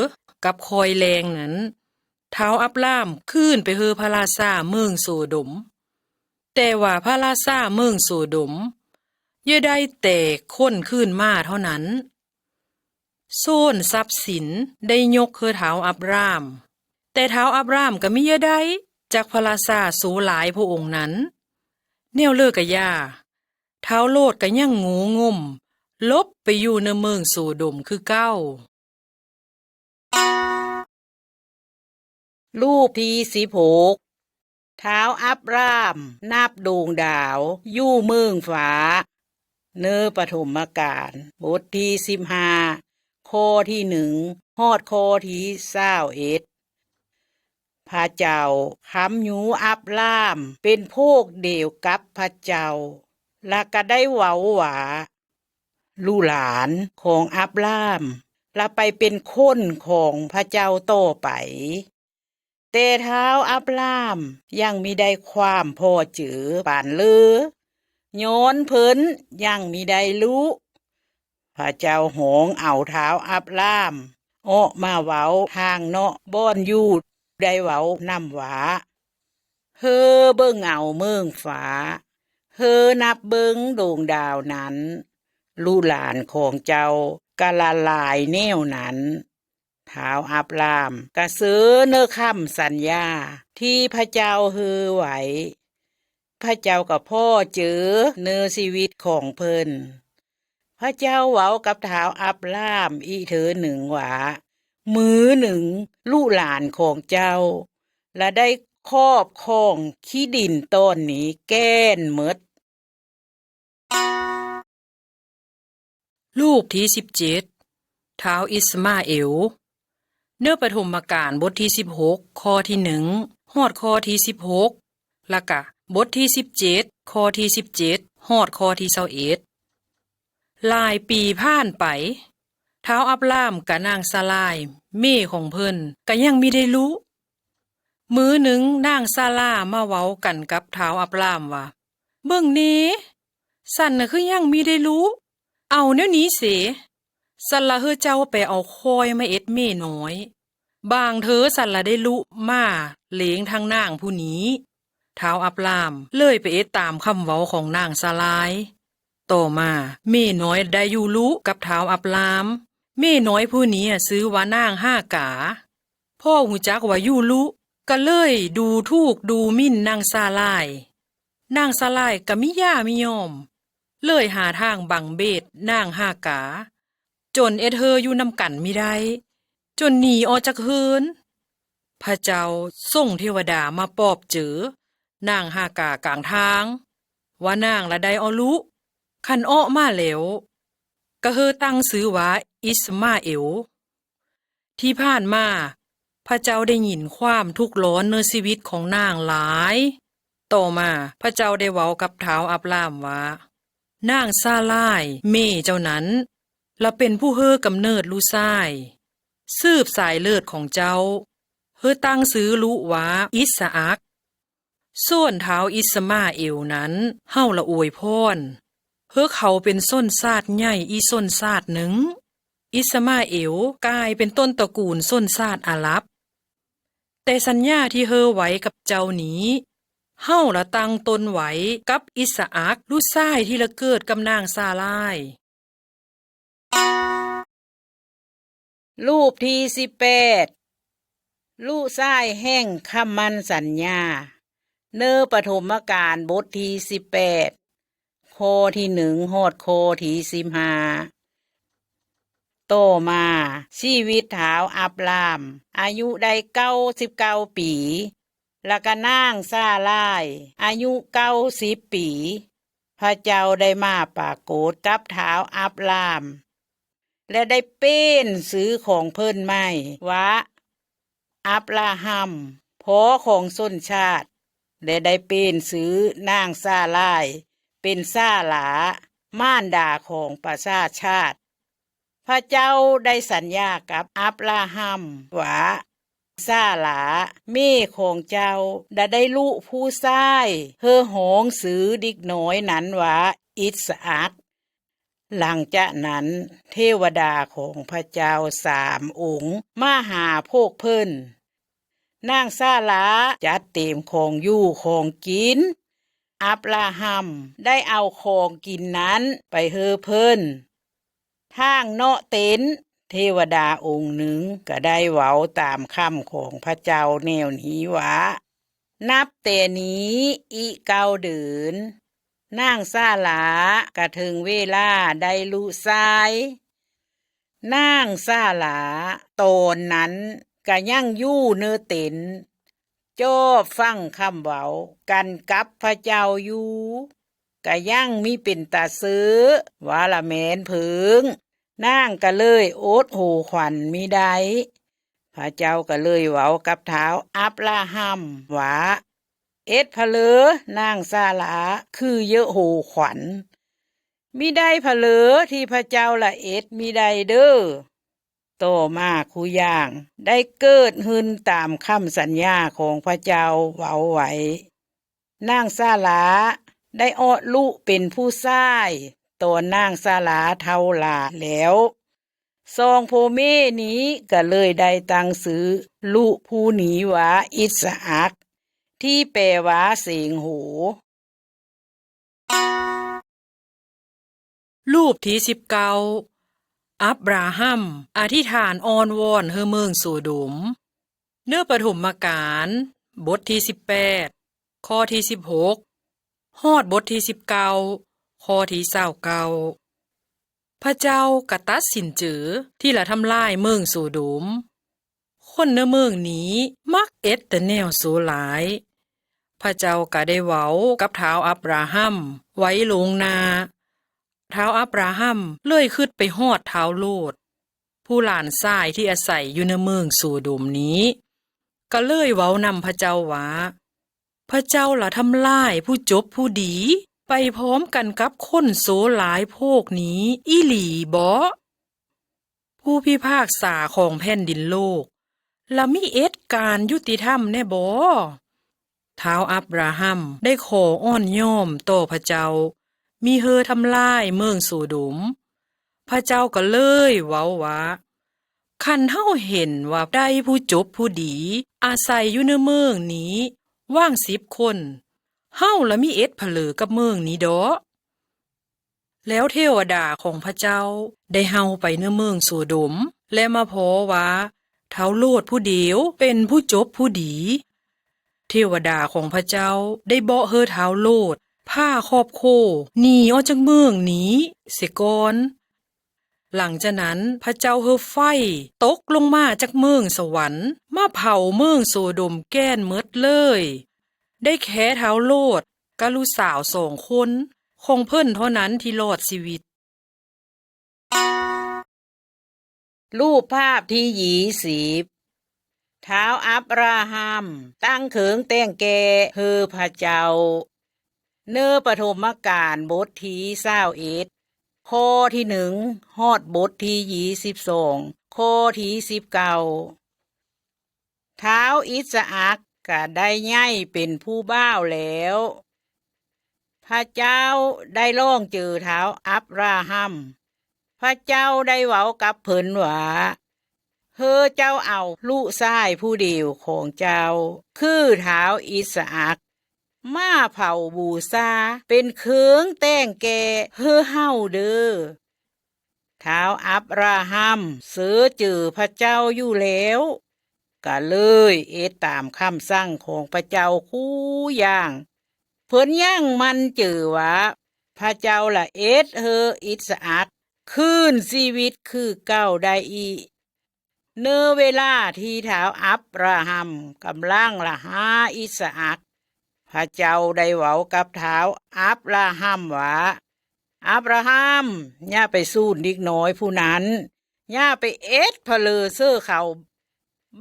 ກັບຄ່ອຍແລງນັ້ນ ທ້າວອັບຣາມຄືນໄປເຮີພະລາຊາເມືອງໂຊໂດມ. ແຕ່ວ່າພະລາຊາເມືອງໂຊໂດມ ເຍາະໄດ້ແຕ່ຄົນຄືນມາເທົ່ານັ້ນ. ໂຊນຊັບສິນໄດ້ຍົກເຮີທ້າວອັບຣາມ, ແຕ່ທ້າວອັບຣາມກະມີເຍາະໄດ້ຈາກພະລາຊາໂສຫຼາຍພະອົງນັ້ນ. ແນວເລີກະຢ່າ, ທ ທ້າວໂລດກໍຍັງໂງ່ງົມ ຫຼົບໄປຢູ່ໃນເມືອງໂສດົມຄືເກົ່າ. ຮູບທີສິບຫົກ ທ້າວອັບຣາມນັບດວງດາວຢູ່ເມືອງຟ້າ. ເນີປະຖົມມະການ ບົດທີສິບຫ້າ ຂໍ້ທີໜຶ່ງ ຮອດຂໍ້ທີຊາວເອັດ. ພະເຈົ້າຄຳຍູ້ອັບຣາມເປັນພວກດຽວກັບພະເຈົ້າ ແລະ ກໍໄດ້ເວົ້າວ່າ ລູກຫຼານຂອງອັບຣາມລະໄປເປັນຄົນຂອງພະເຈົ້າຕໍ່ໄປ. ແຕ່ທ້າວອັບຣາມຍັງມິໄດ້ຄວາມພໍເຈີປານເລີ ຍ້ອນເພິ່ນຍັງມິໄດ້ລຸ. ພະເຈົ້າຮ້ອງເອົາທ້າວອັບຣາມອອກມາເວົ້າທາງນອກບ່ອນຢູ່ ໄດ້ເວົ້ານຳວ່າ ເຮີເບິ່ງເອົາເມືອງຟ້າ, ເຮີນັບເບິ່ງດວງດາວນັ້ນ, ລູກຫຼານຂອງເຈົ້າກະລະຫຼາຍແນວນັ້ນ. ທ້າວອັບຣາມກະເຊີເນີຄຳສັນຍາທີ່ພະເຈົ້າເຮີໄວ້. ພະເຈົ້າກະພໍເຈີເນີຊີວິດຂອງເພິ່ນ. ພະເຈົ້າເວົ້າກັບທ້າວອັບຣາມອີກເທື່ອໜຶ່ງວ່າ ມື້ໜຶ່ງລູກຫຼານຂອງເຈົ້າລະໄດ້ຄອບຄອງຂີ້ດິນຕອນນີ້ແກ່ນໝົດ. ຮູບທີສິບເຈັດ ທ້າວອິດສະມາເອວ. ເນີປະຖົມມະການບົດທີສິບຫົກ ຂໍ້ທີໜຶ່ງ ຮອດຂໍ້ທີສິບຫົກ ລະກະບົດທີສິບເຈັດ ຂໍ້ທີສິບເຈັດ ຮອດຂໍ້ທີຊາວເອັດ. ຫຼາຍປີຜ່ານໄປ, ທ້າວອັບຣາມກັບນາງຊາລາຍ ແມ່ຂອງເພິ່ນ ກະຍັງມິໄດ້ລຸ. ມື້ໜຶ່ງນາງຊາລາມາເວົ້າກັນກັບທ້າວອັບຣາມວ່າ ເບິ່ງແນ່, ສັນນະຄືຍັງມິໄດ້ລຸ. ເອົາແນວນີ້ເສ, ສັນລະເຮີເຈົ້າໄປເອົາຄວາຍມາເອັດແມ່ນ້ອຍ. ບາງເທີສັນລະໄດ້ລຸມ້າເລງທາງນາງຜູ້ນີ້. ທ້າວອັບຣາມເລີຍໄປເອັດຕາມຄຳເວົ້າຂອງນາງຊາລາຍ. ຕໍ່ມາແມ່ນ້ອຍໄດ້ຢູ່ລຸກັບທ້າວອັບຣາມ. ແມ່ນ້ອຍຜູ້ນີ້ຊື່ວ່ານາງຮາກາ. ພໍຮູ້ຈັກວ່າຢູ່ລຸ ກະເລີຍດູຖູກດູໝິ່ນນາງຊາລາຍ. ນາງຊາລາຍກະມິຢາມິຍອມ, ເລີຍຫາທາງບັງເບດນາງຮາກາ, ຈົນເອັດເຮີຢູ່ນຳກັນມິໄດ້, ຈົນໜີອອກຈາກເຮືອນ. ພະເຈົ້າສົ່ງເທວະດາມາປອບເຈີນາງຮາກາກາງທາງ ວ່ານາງລະໄດ້ອອກລຸ, ຄັນອອກມາແລ້ວ ກະເຮີຕັ້ງຊື່ວ່າອິດສະມາເອວ. ທີ່ຜ່ານມາ ພະເຈົ້າໄດ້ຍິນຄວາມທຸກຮ້ອນໃນຊີວິດຂອງນາງຫຼາຍ. ຕໍ່ມາພະເຈົ້າໄດ້ເວົ້າກັບທ້າວອັບຣາມວ່າ ນາງຊາລາຍແມ່ເຈົ້ານັ້ນ ລະເປັນຜູ້ເຮີກຳເນີດລູກຊາຍ ສືບສາຍເລືອດຂອງເຈົ້າ. ເຮີຕັ້ງຊື່ລູກວ່າອິດສະອາກ. ສ່ວນທ້າວອິດສະມາເອວນັ້ນ ເຮົາລະອວຍພອນ ເຮີເຂົາເປັນຊົນຊາດໃຫຍ່ອີກຊົນຊາດໜຶ່ງ. ອິດສະມາເອວກາຍເປັນຕົ້ນຕະກູນຊົນຊາດອາຣັບ. ແຕ່ສັນຍາທີ່ເຮີໄວ້ກັບເຈົ້ານີ້ ເຮົາລະຕັ້ງຕົ້ນໄວ້ກັບອິດສະອາກ ລູກຊາຍທີ່ລະເກີດກັບນາງຊາລາຍ. ຮູບທີສິບແປດ ລູກຊາຍແຫ່ງຄຳໝັ້ນສັນຍາ. ເນີປະຖົມມະການບົດທີສິບແປດ ຂໍ້ທີໜຶ່ງ ຮອດຂໍ້ທີສິບຫ້າ. ຕໍ່ມາຊີວິດທ້າວອັບຣາມ ອາຍຸໄດ້ເກົ້າສິບເກົ້າປີ ລະກະນາງຊາລາຍ ອາຍຸເກົ້າສິບປີ. ພະເຈົ້າໄດ້ມາປາກົດກັບທ້າວອັບຣາມ ແລະ ໄດ້ປ່ຽນຊື່ຂອງເພິ່ນໃໝ່ວ່າ ອັບຣາຮັມ, ພໍ່ຂອງຊົນຊາດ, ແລະ ໄດ້ປ່ຽນຊື່ນາງຊາລາຍເປັນຊາລາ, ມານດາຂອງປະຊາຊາດ. ພະເຈົ້າໄດ້ສັນຍາກັບອັບຣາຮັມວ່າ ຊາລາ ແມ່ຂອງເຈົ້າ ລະໄດ້ລຸຜູ້ຊາຍ ເຮີຮ້ອງຊື່ເດັກນ້ອຍນັ້ນວ່າ ອິດສະອາກ. ຫຼັງຈາກນັ້ນ ເທວະດາຂອງພະເຈົ້າສາມອົງມາຫາພວກເພິ່ນ. ນາງຊາລາຈັດເຕັມຂອງຢູ່ຂອງກິນ. ອັບຣາຮັມໄດ້ເອົາຂອງກິນນັ້ນໄປເຮີເພິ່ນ. ທາງນອກເຕັນ, ເທວະດາອົງໜຶ່ງກໍໄດ້ເວົ້າຕາມຄຳຂອງພະເຈົ້າແນວນີ້ວ່າ, ນັບແຕ່ນີ້ອີກເກົ້າເດືອນ, ນາງສາລາກະເຖິງເວລາໄດ້ລູກຊາຍ. ນາງສາລາຕອນນັ້ນກະຍັງຢູ່ເນີເຕັນ ຈອບຟັງຄຳເວົ້າກັນກັບພະເຈົ້າຢູ່ ກະຍັງມີເປັນຕາເຊີວ່າລະແມ່ນເພີງ. ນາງກະເລີຍອົດຫູຂວັນມິໄດ້. ພະເຈົ້າກະເລີຍເວົ້າກັບທ້າວອັບຣາຮັມວ່າ, ເອັດພະເລີນາງສາລາຄືເຢີໂຫຂວັນ, ມິໄດ້ພະເລີທີ່ພະເຈົ້າລະເອັດມິໄດ້ເດີ້. ຕໍ່ມາຄູ່ຢ່າງໄດ້ເກີດຂຶ້ນຕາມຄຳສັນຍາຂອງພະເຈົ້າເວົ້າໄວ້. ນາງສາລາໄດ້ເອາະລູກເປັນຜູ້ຊາຍ ຕອນນາງສາລາເຖົ້າຫຼາແລ້ວ. ສອງຜົວເມຍນີ້ກະເລີຍໄດ້ຕັ້ງຊື່ລູກຜູ້ນີ້ວ່າອິດສະອາກ ທີ່ແປວ່າເສງໂຫ. ຮູບທີສິບເກົ້າ ອັບຣາຮັມອະທິຖານອ້ອນວອນໃຫ້ເມືອງໂສໂດມ. ເນີປະຖົມມະການ ບົດທີສິບແປດ ຂໍ້ທີສິບຫົກ ຮອດບົດທີສິບເກົ້າ ຂໍ້ທີຊາວເກົ້າ. ພະເຈົ້າກະຕັດສິນເຈີທີ່ລະທຳລາຍເມືອງໂສໂດມ. ຄົນໃນເມືອງນີ້ມັກເອັດແຕ່ແນວຊົ່ວຮ້າຍ. ພະເຈົ້າກະໄດ້ເວົ້າກັບທ້າວອັບຣາຮັມໄວ້ລ່ວງໜ້າ. ທ້າວອັບຣາຮັມເລີຍຄິດໄປຮອດທ້າວໂລດ, ຜູ້ຫຼານຊາຍທີ່ອາໄສຢູ່ໃນເມືອງໂສໂດມນີ້, ກະເລີຍເວົ້ານຳພະເຈົ້າວ່າ, ພະເຈົ້າລະທຳລາຍຜູ້ຈົບຜູ້ດີໄປພ້ອມກັນກັບຄົນຊົ່ວຮ້າຍພວກນີ້ອີ່ຫຼີບໍ? ຜູ້ພິພາກສາຂອງແຜ່ນດິນໂລກລະມິເອັດການຍຸຕິທຳແນ່ບໍ? ທ້າວອັບຣາຮັມໄດ້ຂໍອ່ອນຍອມຕໍ່ພະເຈົ້າ ມິເຮີທຳລາຍເມືອງໂສໂດມ. ພະເຈົ້າກໍເລີຍເວົ້າວ່າ, ຄັນເຮົາເຫັນວ່າໄດ້ຜູ້ຈົບຜູ້ດີອາໄສຢູ່ໃນເມືອງນີ້ຫວ່າງສິບຄົນ, ເຮົາລະມິເອັດພະເລີກັບເມືອງນີ້ດອກ. ແລ້ວເທວະດາຂອງພະເຈົ້າໄດ້ເຫົ່າໄປໃນເມືອງໂສໂດມ ແລະ ມາພໍວ່າທ້າວໂລດຜູ້ດຽວເປັນຜູ້ຈົບຜູ້ດີ. ເທວະດາຂອງພະເຈົ້າໄດ້ເບາະເຮີທ້າວໂລດ ພາຄອບຄົວໜີອອກຈາກເມືອງນີ້ເສຍກ່ອນ. ຫຼັງຈາກນັ້ນພະເຈົ້າເຮີໄຟຕົກລົງມາຈາກເມືອງສະຫວັນ ມາເຜົາເມືອງໂສໂດມແກ່ນໝົດເລີຍ. ໄດ້ແຄ່ທ້າວໂລດກັບລູກສາວສອງຄົນຂອງເພິ່ນເທົ່ານັ້ນທີ່ລອດຊີວິດ. ຮູບພາບທີຊາວ ທ້າວອັບຣາຮັມຕັ້ງເຄີງແຕ່ງແກ່ເຮີພະເຈົ້າ. ເນີປະຖົມມະການບົດທີຊາວເອັດ ຂໍ້ທີໜຶ່ງ ຮອດບົດທີຊາວສອງ ຂໍ້ທີສິບເກົ້າ. ທ້າວອິດສະອາກກະໄດ້ໃຫຍ່ເປັນຜູ້ບ່າວແລ້ວ. ພະເຈົ້າໄດ້ລ່ອງເຈີທ້າວອັບຣາຮັມ. ພະເຈົ້າໄດ້ເວົ້າກັບເພິ່ນວ່າ, ເຮີເຈົ້າເອົາລູກຊາຍຜູ້ດຽວຂອງເຈົ້າ ຄືທ້າວອິດສະອາກ ມາເຜົາບູຊາເປັນເຄີງແຕ່ງແກ່ເຮີເຮົາເດີ້. ທ້າວອັບຣາຮັມເຊີເຈີພະເຈົ້າຢູ່ແລ້ວ ກະເລີຍເຮັດຕາມຄຳສັ່ງຂອງພະເຈົ້າຄູ່ຢ່າງ. ເພິ່ນຍັງໝັ້ນເຈີວ່າ ພະເຈົ້າລະເຮັດເຮີອິດສະອາກຄືນຊີວິດຄືເກົ່າໄດ້ອີກ. ເນີເວລາທີ່ທ້າວອັບຣາຮັມກຳລັງລະຫາອິດສະອາກ, ພະເຈົ້າໄດ້ເວົ້າກັບທ້າວອັບຣາຮັມວ່າ, ອັບຣາຮັມ, ຢ່າໄປສູນເດັກນ້ອຍຜູ້ນັ້ນ, ຢ່າໄປເອັດພະເລີເຊີເຂົາ.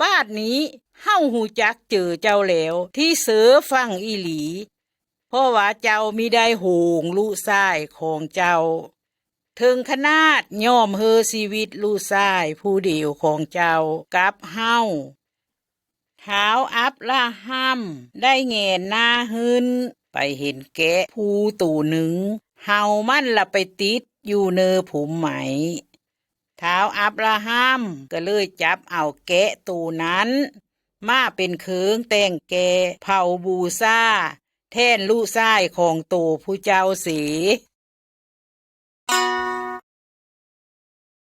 ບາດນີ້ເຮົາຮູ້ຈັກເຈີເຈົ້າແລ້ວທີ່ເຊີຟັ່ງອີ່ຫຼີ, ເພາະວ່າເຈົ້າມິໄດ້ໂຫງລູກຊາຍຂອງເຈົ້າ ເຖິງຂະໜາດຍອມເຮີຊີວິດລູກຊາຍຜູ້ດຽວຂອງເຈົ້າກັບເຮົາ. ທ້າວອັບຣາຮັມໄດ້ແງນໜ້າຂຶ້ນໄປເຫັນແກະພູໂຕໜຶ່ງ ເຫົ່າມັນລະໄປຕິດຢູ່ເນີພຸມໄມ້. ທ້າວອັບຣາຮັມກໍເລີຍຈັບເອົາແກະໂຕນັ້ນມາເປັນເຄີງແຕ່ງແກ່ເຜົາບູຊາແທນລູກຊາຍຂອງໂຕຜູ້ເຈົ້າເສ.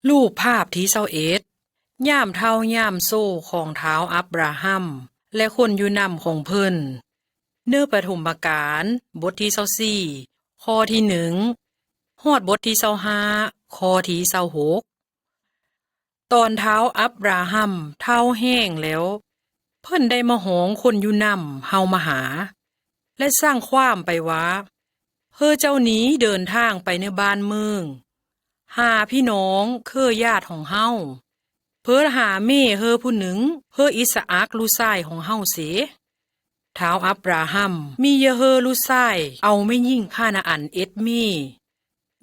ຮູບພາບທີຊາວເອັດ ຍາມເຖົ້າຍາມໂຊຂອງທ້າວອັບຣາຮັມ ແລະ ຄົນຢູ່ນຳຂອງເພິ່ນ. ເນີປະຖົມມະການ ບົດທີຊາວສີ່ ຂ ຂໍ້ທີໜຶ່ງ ຮອດບົດທີຊາວຫ້າ ຂໍ້ທີຊາວຫົກ. ຕອນທ້າວອັບຣາຮັມເຖົ້າແຮງແລ້ວ, ເພິ່ນໄດ້ມາຮ້ອງຄົນຢູ່ນຳເຮົາມາຫາ ແລະ ສັ່ງຄວາມໄປວ່າ, ເຮີເຈົ້ານີ້ເດີນທາງໄປໃນບ້ານເມືອງ, ຫາພີ່ນ້ອງເຄືອຍາດຂອງເຮົາ, ເພີຫາແມ່ເຮີຜູ້ໜຶ່ງເພື່ອອິດສະອາກລູກຊາຍຂອງເຮົາເສ. ທ້າວອັບຣາຮັມມີຢາເຮີລູກຊາຍເອົາແມ່ຍິງຄານາອັນເອັດແມ່,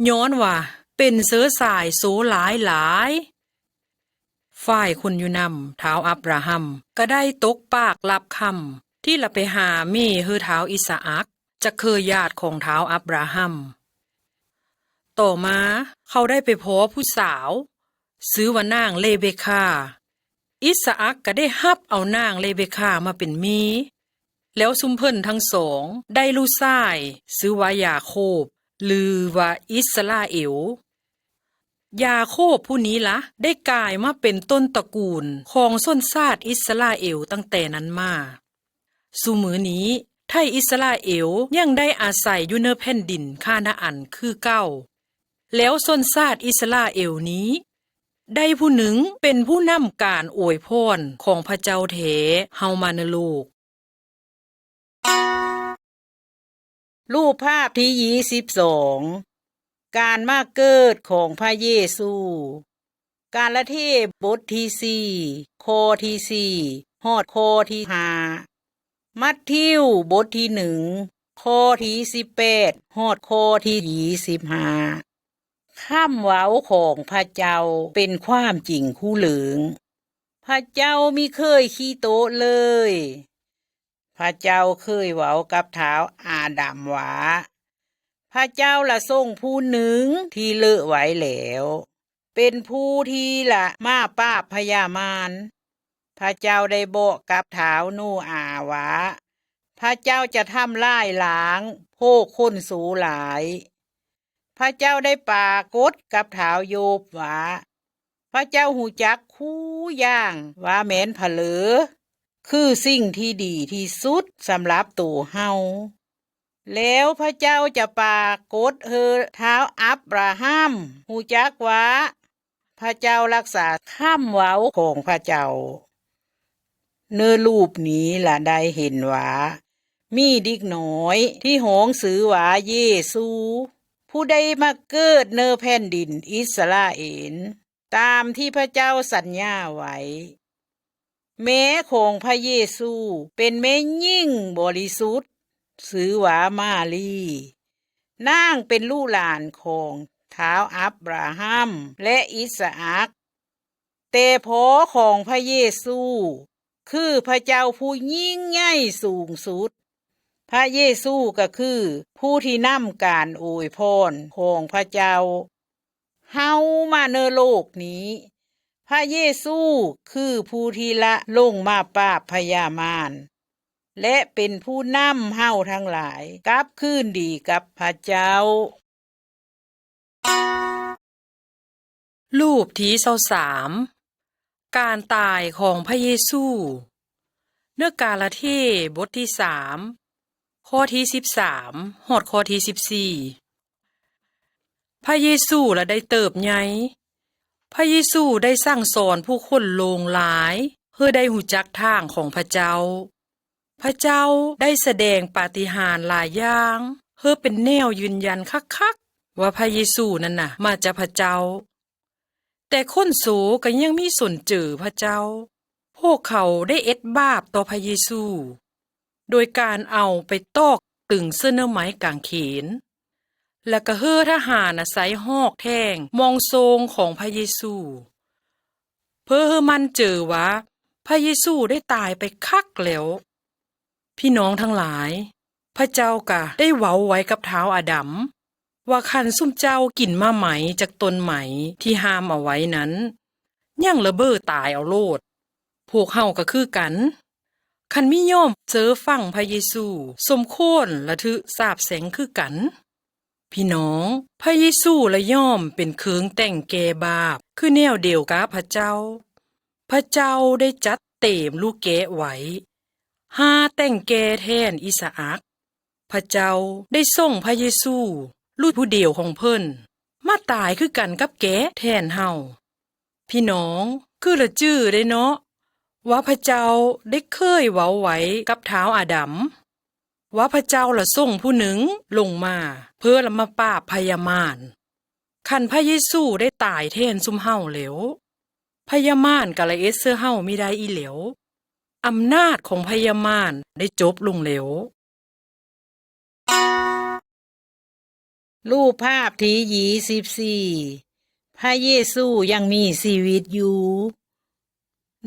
ຍ້ອນວ່າເປັນເຊື້ອສາຍໂຊຫຼາຍຫຼາຍ. ຝ່າຍຄົນຢູ່ນຳທ້າວອັບຣາຮັມກໍໄດ້ຕົກປາກລັບຄຳ ທີ່ລະໄປຫາແມ່ເຮີທ້າວອິດສະອາກ ຈາກເຄືອຍາດຂອງທ້າວອັບຣາຮັມ. ຕໍ່ມາເຂົາໄດ້ໄປພໍ້ຜູ້ສາວ ຊື່ວ່ານາງເລເບຄາ. ອິດສະອາກກໍໄດ້ຮັບເອົານາງເລເບຄາມາເປັນເມຍ. ແລ້ວຊຸມເພິ່ນທັງສອງໄດ້ລູກຊາຍຊື່ວ່າຢາໂຄບ ຫຼືວ່າອິດສະຣາເອວ. ຢາໂຄບຜູ້ນີ້ລະ ໄດ້ກາຍມາເປັນຕົ້ນຕະກູນຂອງຊົນຊາດອິດສະຣາເອວຕັ້ງແຕ່ນັ້ນມາ. ຊຸມື້ນີ້ໄທອິດສະຣາເອວຍັງໄດ້ອາໄສຢູ່ເນີແຜ່ນດິນຄານາອັນຄືເກົ່າ. ແລ້ວຊົນຊາດອິດສະຣາເອວນີ້ໄດ້ຜູ້ໜຶ່ງເປັນຜູ້ນຳການອວຍພອນຂອງພະເຈົ້າແທ້ເຂົ້າມາໃນໂລກ. ຮູບພາບທີຊາວສອງ ການມາເກີດຂອງພະເຢຊູ. ກາລາເທຍບົດທີສີ່ ຂໍ້ທີສີ່ ຮອດຂໍ້ທີຫ້າ. ມັດທິວບົດທີໜຶ່ງ ຂໍ້ທີສິບແປດ ຮອດຂໍ້ທີຊາວຫ້າ. ຄຳເວົ້າຂອງພະເຈົ້າເປັນຄວາມຈິງຄູ່ເລີງ. ພະເຈົ້າມິເຄີຍຂີ້ໂຕະເລີຍ. ພະເຈົ້າເຄີຍເວົ້າກັບທ້າວອາດຳວ່າ, ພະເຈົ້າລະສົ່ງຜູ້ໜຶ່ງທີ່ເລີະໄວ້ແລ້ວ, ເປັນຜູ້ທີ່ລະມາປາບພະຍາມານ. ພະເຈົ້າໄດ້ບອກກັບທ້າວໂນອາວ່າ, ພະເຈົ້າຈະທຳລາຍລ້າງພວກຄົນໂຊຫຼາຍ. ພະເຈົ້າໄດ້ປາກົດກັບທ້າວໂຢບວ່າ, ພະເຈົ້າຮູ້ຈັກຄູ່ຢ່າງວ່າແມ່ນຜະເລີ, ຄືສິ່ງທີ່ດີທີ່ສຸດສຳລັບໂຕເຮົາ. ແລ້ວພະເຈົ້າຈະປາກົດເຮີທ້າວອັບຣາຮາມຮູ້ຈັກວ່າ ພະເຈົ້າລັກສາຄຳເວົ້າຂອງພະເຈົ້າ. ເນີຮູບນີ້ລະໄດ້ເຫັນວ່າ ມີເດັກນ້ອຍທີ່ຮ້ອງຊື່ວ່າເຢຊູ, ຜູ້ໄດ້ມາເກີດເນີແຜ່ນດິນອິດສະຣາເອນ ຕາມທີ່ພະເຈົ້າສັນຍາໄວ້. ແມ່ຂອງພະເຢຊູເປັນແມ່ຍິງບໍລິສຸດ, ຊື່ວ່າມາຣີ. ນາງເປັນລູກຫຼານຂອງທ້າວອັບຣາຮາມ ແລະ ອິດສະອາກ. ແຕ່ພໍ່ຂອງພະເຢຊູຄືພະເຈົ້າຜູ້ຍິ່ງໃຫຍ່ສູງສຸດ. ພະເຢຊູກໍຄືຜູ້ທີ່ນຳການອວຍພອນຂອງພະເຈົ້າເຮົາມາເນີໂລກນີ້. ພະເຢຊູຄືຜູ້ທີ່ລະລົງມາປາບພະຍາມານ ແລະ ເປັນຜູ້ນຳເຮົາທັງຫຼາຍກັບຄືນດີກັບພະເຈົ້າ. ຮູບທີຊາວສາມ ການຕາຍຂອງພະເຢຊູ. ເນກາລາເທ ບົດທີສາມ ຂໍ້ທີສິບສາມ ຮອດຂໍ້ທີສິບສີ່. ພະເຢຊູລະໄດ້ເຕີບໃຫຍ່. ພະເຢຊູໄດ້ສັ່ງສອນຜູ້ຄົນຫຼວງຫຼາຍ ເພື່ອໄດ້ຮູ້ຈັກທາງຂອງພະເຈົ້າ. ພະເຈົ້າໄດ້ສະແດງປາຕິຫານຫຼາຍຢ່າງ ເພື່ອເປັນແນວຢືນຢັນຄັກໆວ່າພະເຢຊູນັ້ນນະມາຈາກພະເຈົ້າ. ແຕ່ຄົນໂສກໍຍັງມີສົນເຈີພະເຈົ້າ. ພວກເຂົາໄດ້ເອັດບາບຕໍ່ພະເຢຊູ ໂດຍການເອົາໄປຕອກຕຶງເຊິ່ງເນີໄມ້ກາງເຂນ ແລ້ວກໍເຮີທະຫານອາໄສຮອກແທງມອງໂຊງຂອງພະເຢຊູ ເພື່ອເຮີໝັ້ນເຈີວ່າພະເຢຊູໄດ້ຕາຍໄປຄັກແລ້ວ. ພີ່ນ້ອງທັງຫຼາຍ, ພະເຈົ້າກະໄດ້ເວົ້າໄວ້ກັບທ້າວອາດຳວ່າ ຄັນຊຸມເຈົ້າກິນໝາກໄມ້ຈາກຕົ້ນໄມ້ທີ່ຫ້າມເອົາໄວ້ນັ້ນ, ຍັງລະເບີຕາຍເອົາໂລດ. ພວກເຮົາກະຄືກັນ, ຄັນມີຍອມເຊີຟັງພະເຢຊູ, ສົມຄວນລະຖືກສາບແຊ່ງຄືກັນ. ພີ່ນ້ອງ, ພະເຢຊູລະຍອມເປັນເຄື່ອງແຕ່ງແກ່ບາບ ຄືແນວດຽວກັບພະເຈົ້າ. ພະເຈົ້າໄດ້ຈັດເຕມລູກແກະໄວ້ ຫ້າແຕ່ງແກ່ແທນອິດສະອາກ. ພະເຈົ້າໄດ້ສົ່ງພະເຢຊູ ລູກຜູ້ດຽວຂອງເພິ່ນ ມາຕາຍຄືກັນກັບແກະແທນເຮົາ. ພີ່ນ້ອງ ຄືລະຈື່ໄດ້ເນາະ ວ່າພະເຈົ້າໄດ້ເຄີຍເວົ້າໄວ້ກັບທ້າວອາດຳ ວ່າພະເຈົ້າລະສົ່ງຜູ້ໜຶ່ງລົງມາ ເພື່ອລະມາປາບພະຍາມານ. ຄັນພະເຢຊູໄດ້ຕາຍແທນຊຸມເຮົາແລ້ວ ພະຍາມານກະລະເອັດໃສ່ເຮົາມີໄດ້ອີກແລ້ວ. ອຳນາດຂອງພະຍາມານໄດ້ຈົບລົງແລ້ວ. ຮູບພາບທີຍີ່ສິບສີ່ ພະເຢຊູຍັງມີຊີວິດຢູ່.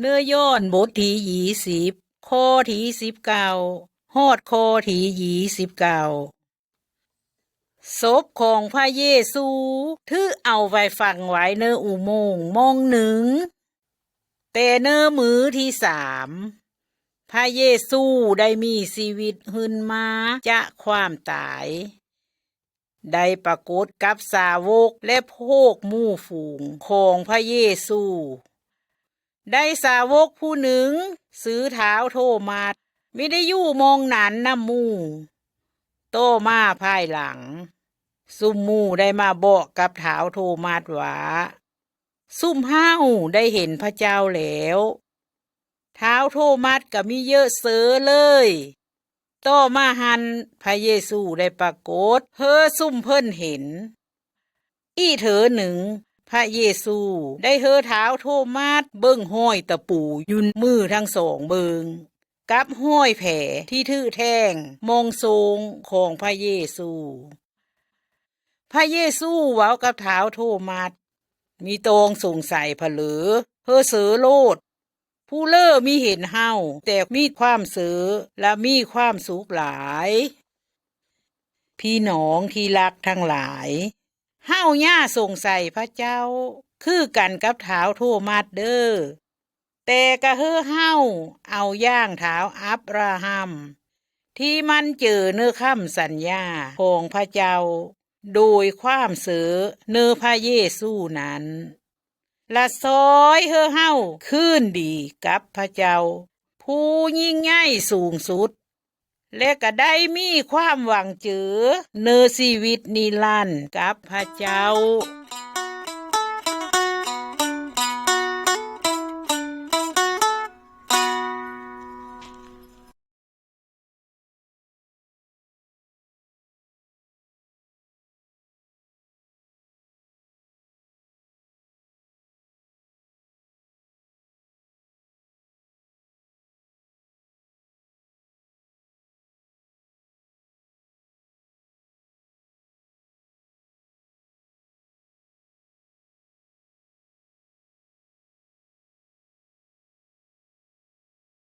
ເນຢອນບົດທີຍີ່ສິບ ຂໍ້ທີສິບເກົ້າ ຮອດຂໍ້ທີຍີ່ສິບເກົ້າ. ສົບຂອງພະເຢຊູຖືກເອົາໄປຝັງໄວ້ໃນອຸໂມງໝ່ອງໜຶ່ງ. ແຕ່ໃນມື້ທີສາມ ພະເຢຊູໄດ້ມີຊີວິດຂຶ້ນມາຈາກຄວາມຕາຍ, ໄດ້ປາກົດກັບສາວົກ ແລະ ພວກໝູ່ຝູງຂອງພະເຢຊູ. ໄດ້ສາວົກຜູ້ໜຶ່ງຊື່ທ້າວໂທມັດ ມິໄດ້ຢູ່ໝ່ອງນັ້ນນຳໝູ່. ຕໍ່ມາພາຍຫຼັງ, ຊຸມໝູ່ໄດ້ມາບອກກັບທ້າວໂທມັດວ່າ, ຊຸມເຮົາໄດ້ເຫັນພະເຈົ້າແລ້ວ. ທ້າວໂທມັດກໍມີເຍີະເຊີເລີຍ. ຕໍ່ມາຫັ້ນ ພະເຢຊູໄດ້ປາກົດເຮີຊຸມເພິ່ນເຫັນ. ອີກເທື່ອໜຶ່ງ, ພະເຢຊູໄດ້ເຮີທ້າວໂທມັດເບິ່ງຮອຍຕະປູຢູ່ມືທັງສອງເບິ່ງ ກັບຮອຍແຜທີ່ຖືກແທງໝ່ອງໂຊງຂອງພະເຢຊູ. ພະເຢຊູເວົ້າກັບທ້າວໂທມັດ, ມີຕ້ອງສົງໄສພະເລີ, ເຮີເຊີໂລດ. ຜູ້ເລີມີເຫັນເຮົາແຕ່ມີຄວາມເຊີ ແລະ ມີຄວາມສຸກຫຼາຍ. ພີ່ນ້ອງທີ່ຮັກທັງຫຼາຍ, ເຮົາຢ່າສົງໄສພະເຈົ້າ ຄືກັນກັບທ້າວໂທມັດເດີ້. ແຕ່ກະເຮີເຮົາເອົາຢ່າງທ້າວອັບຣາຮາມ ທີ່ໝັ້ນເຈີໃນຄຳສັນຍາຂອງພະເຈົ້າ ໂດຍຄວາມເຊື່ອໃນພະເຢຊູນັ້ນ ລະຊ່ອຍເຮີເຮົາຄືນດີກັບພະເຈົ້າຜູ້ຍິ່ງໃຫຍ່ສູງສຸດ ແລະ ກະໄດ້ມີຄວາມຫວັງເຈີໃນຊີວິດນິລັນກັບພະເຈົ້າ.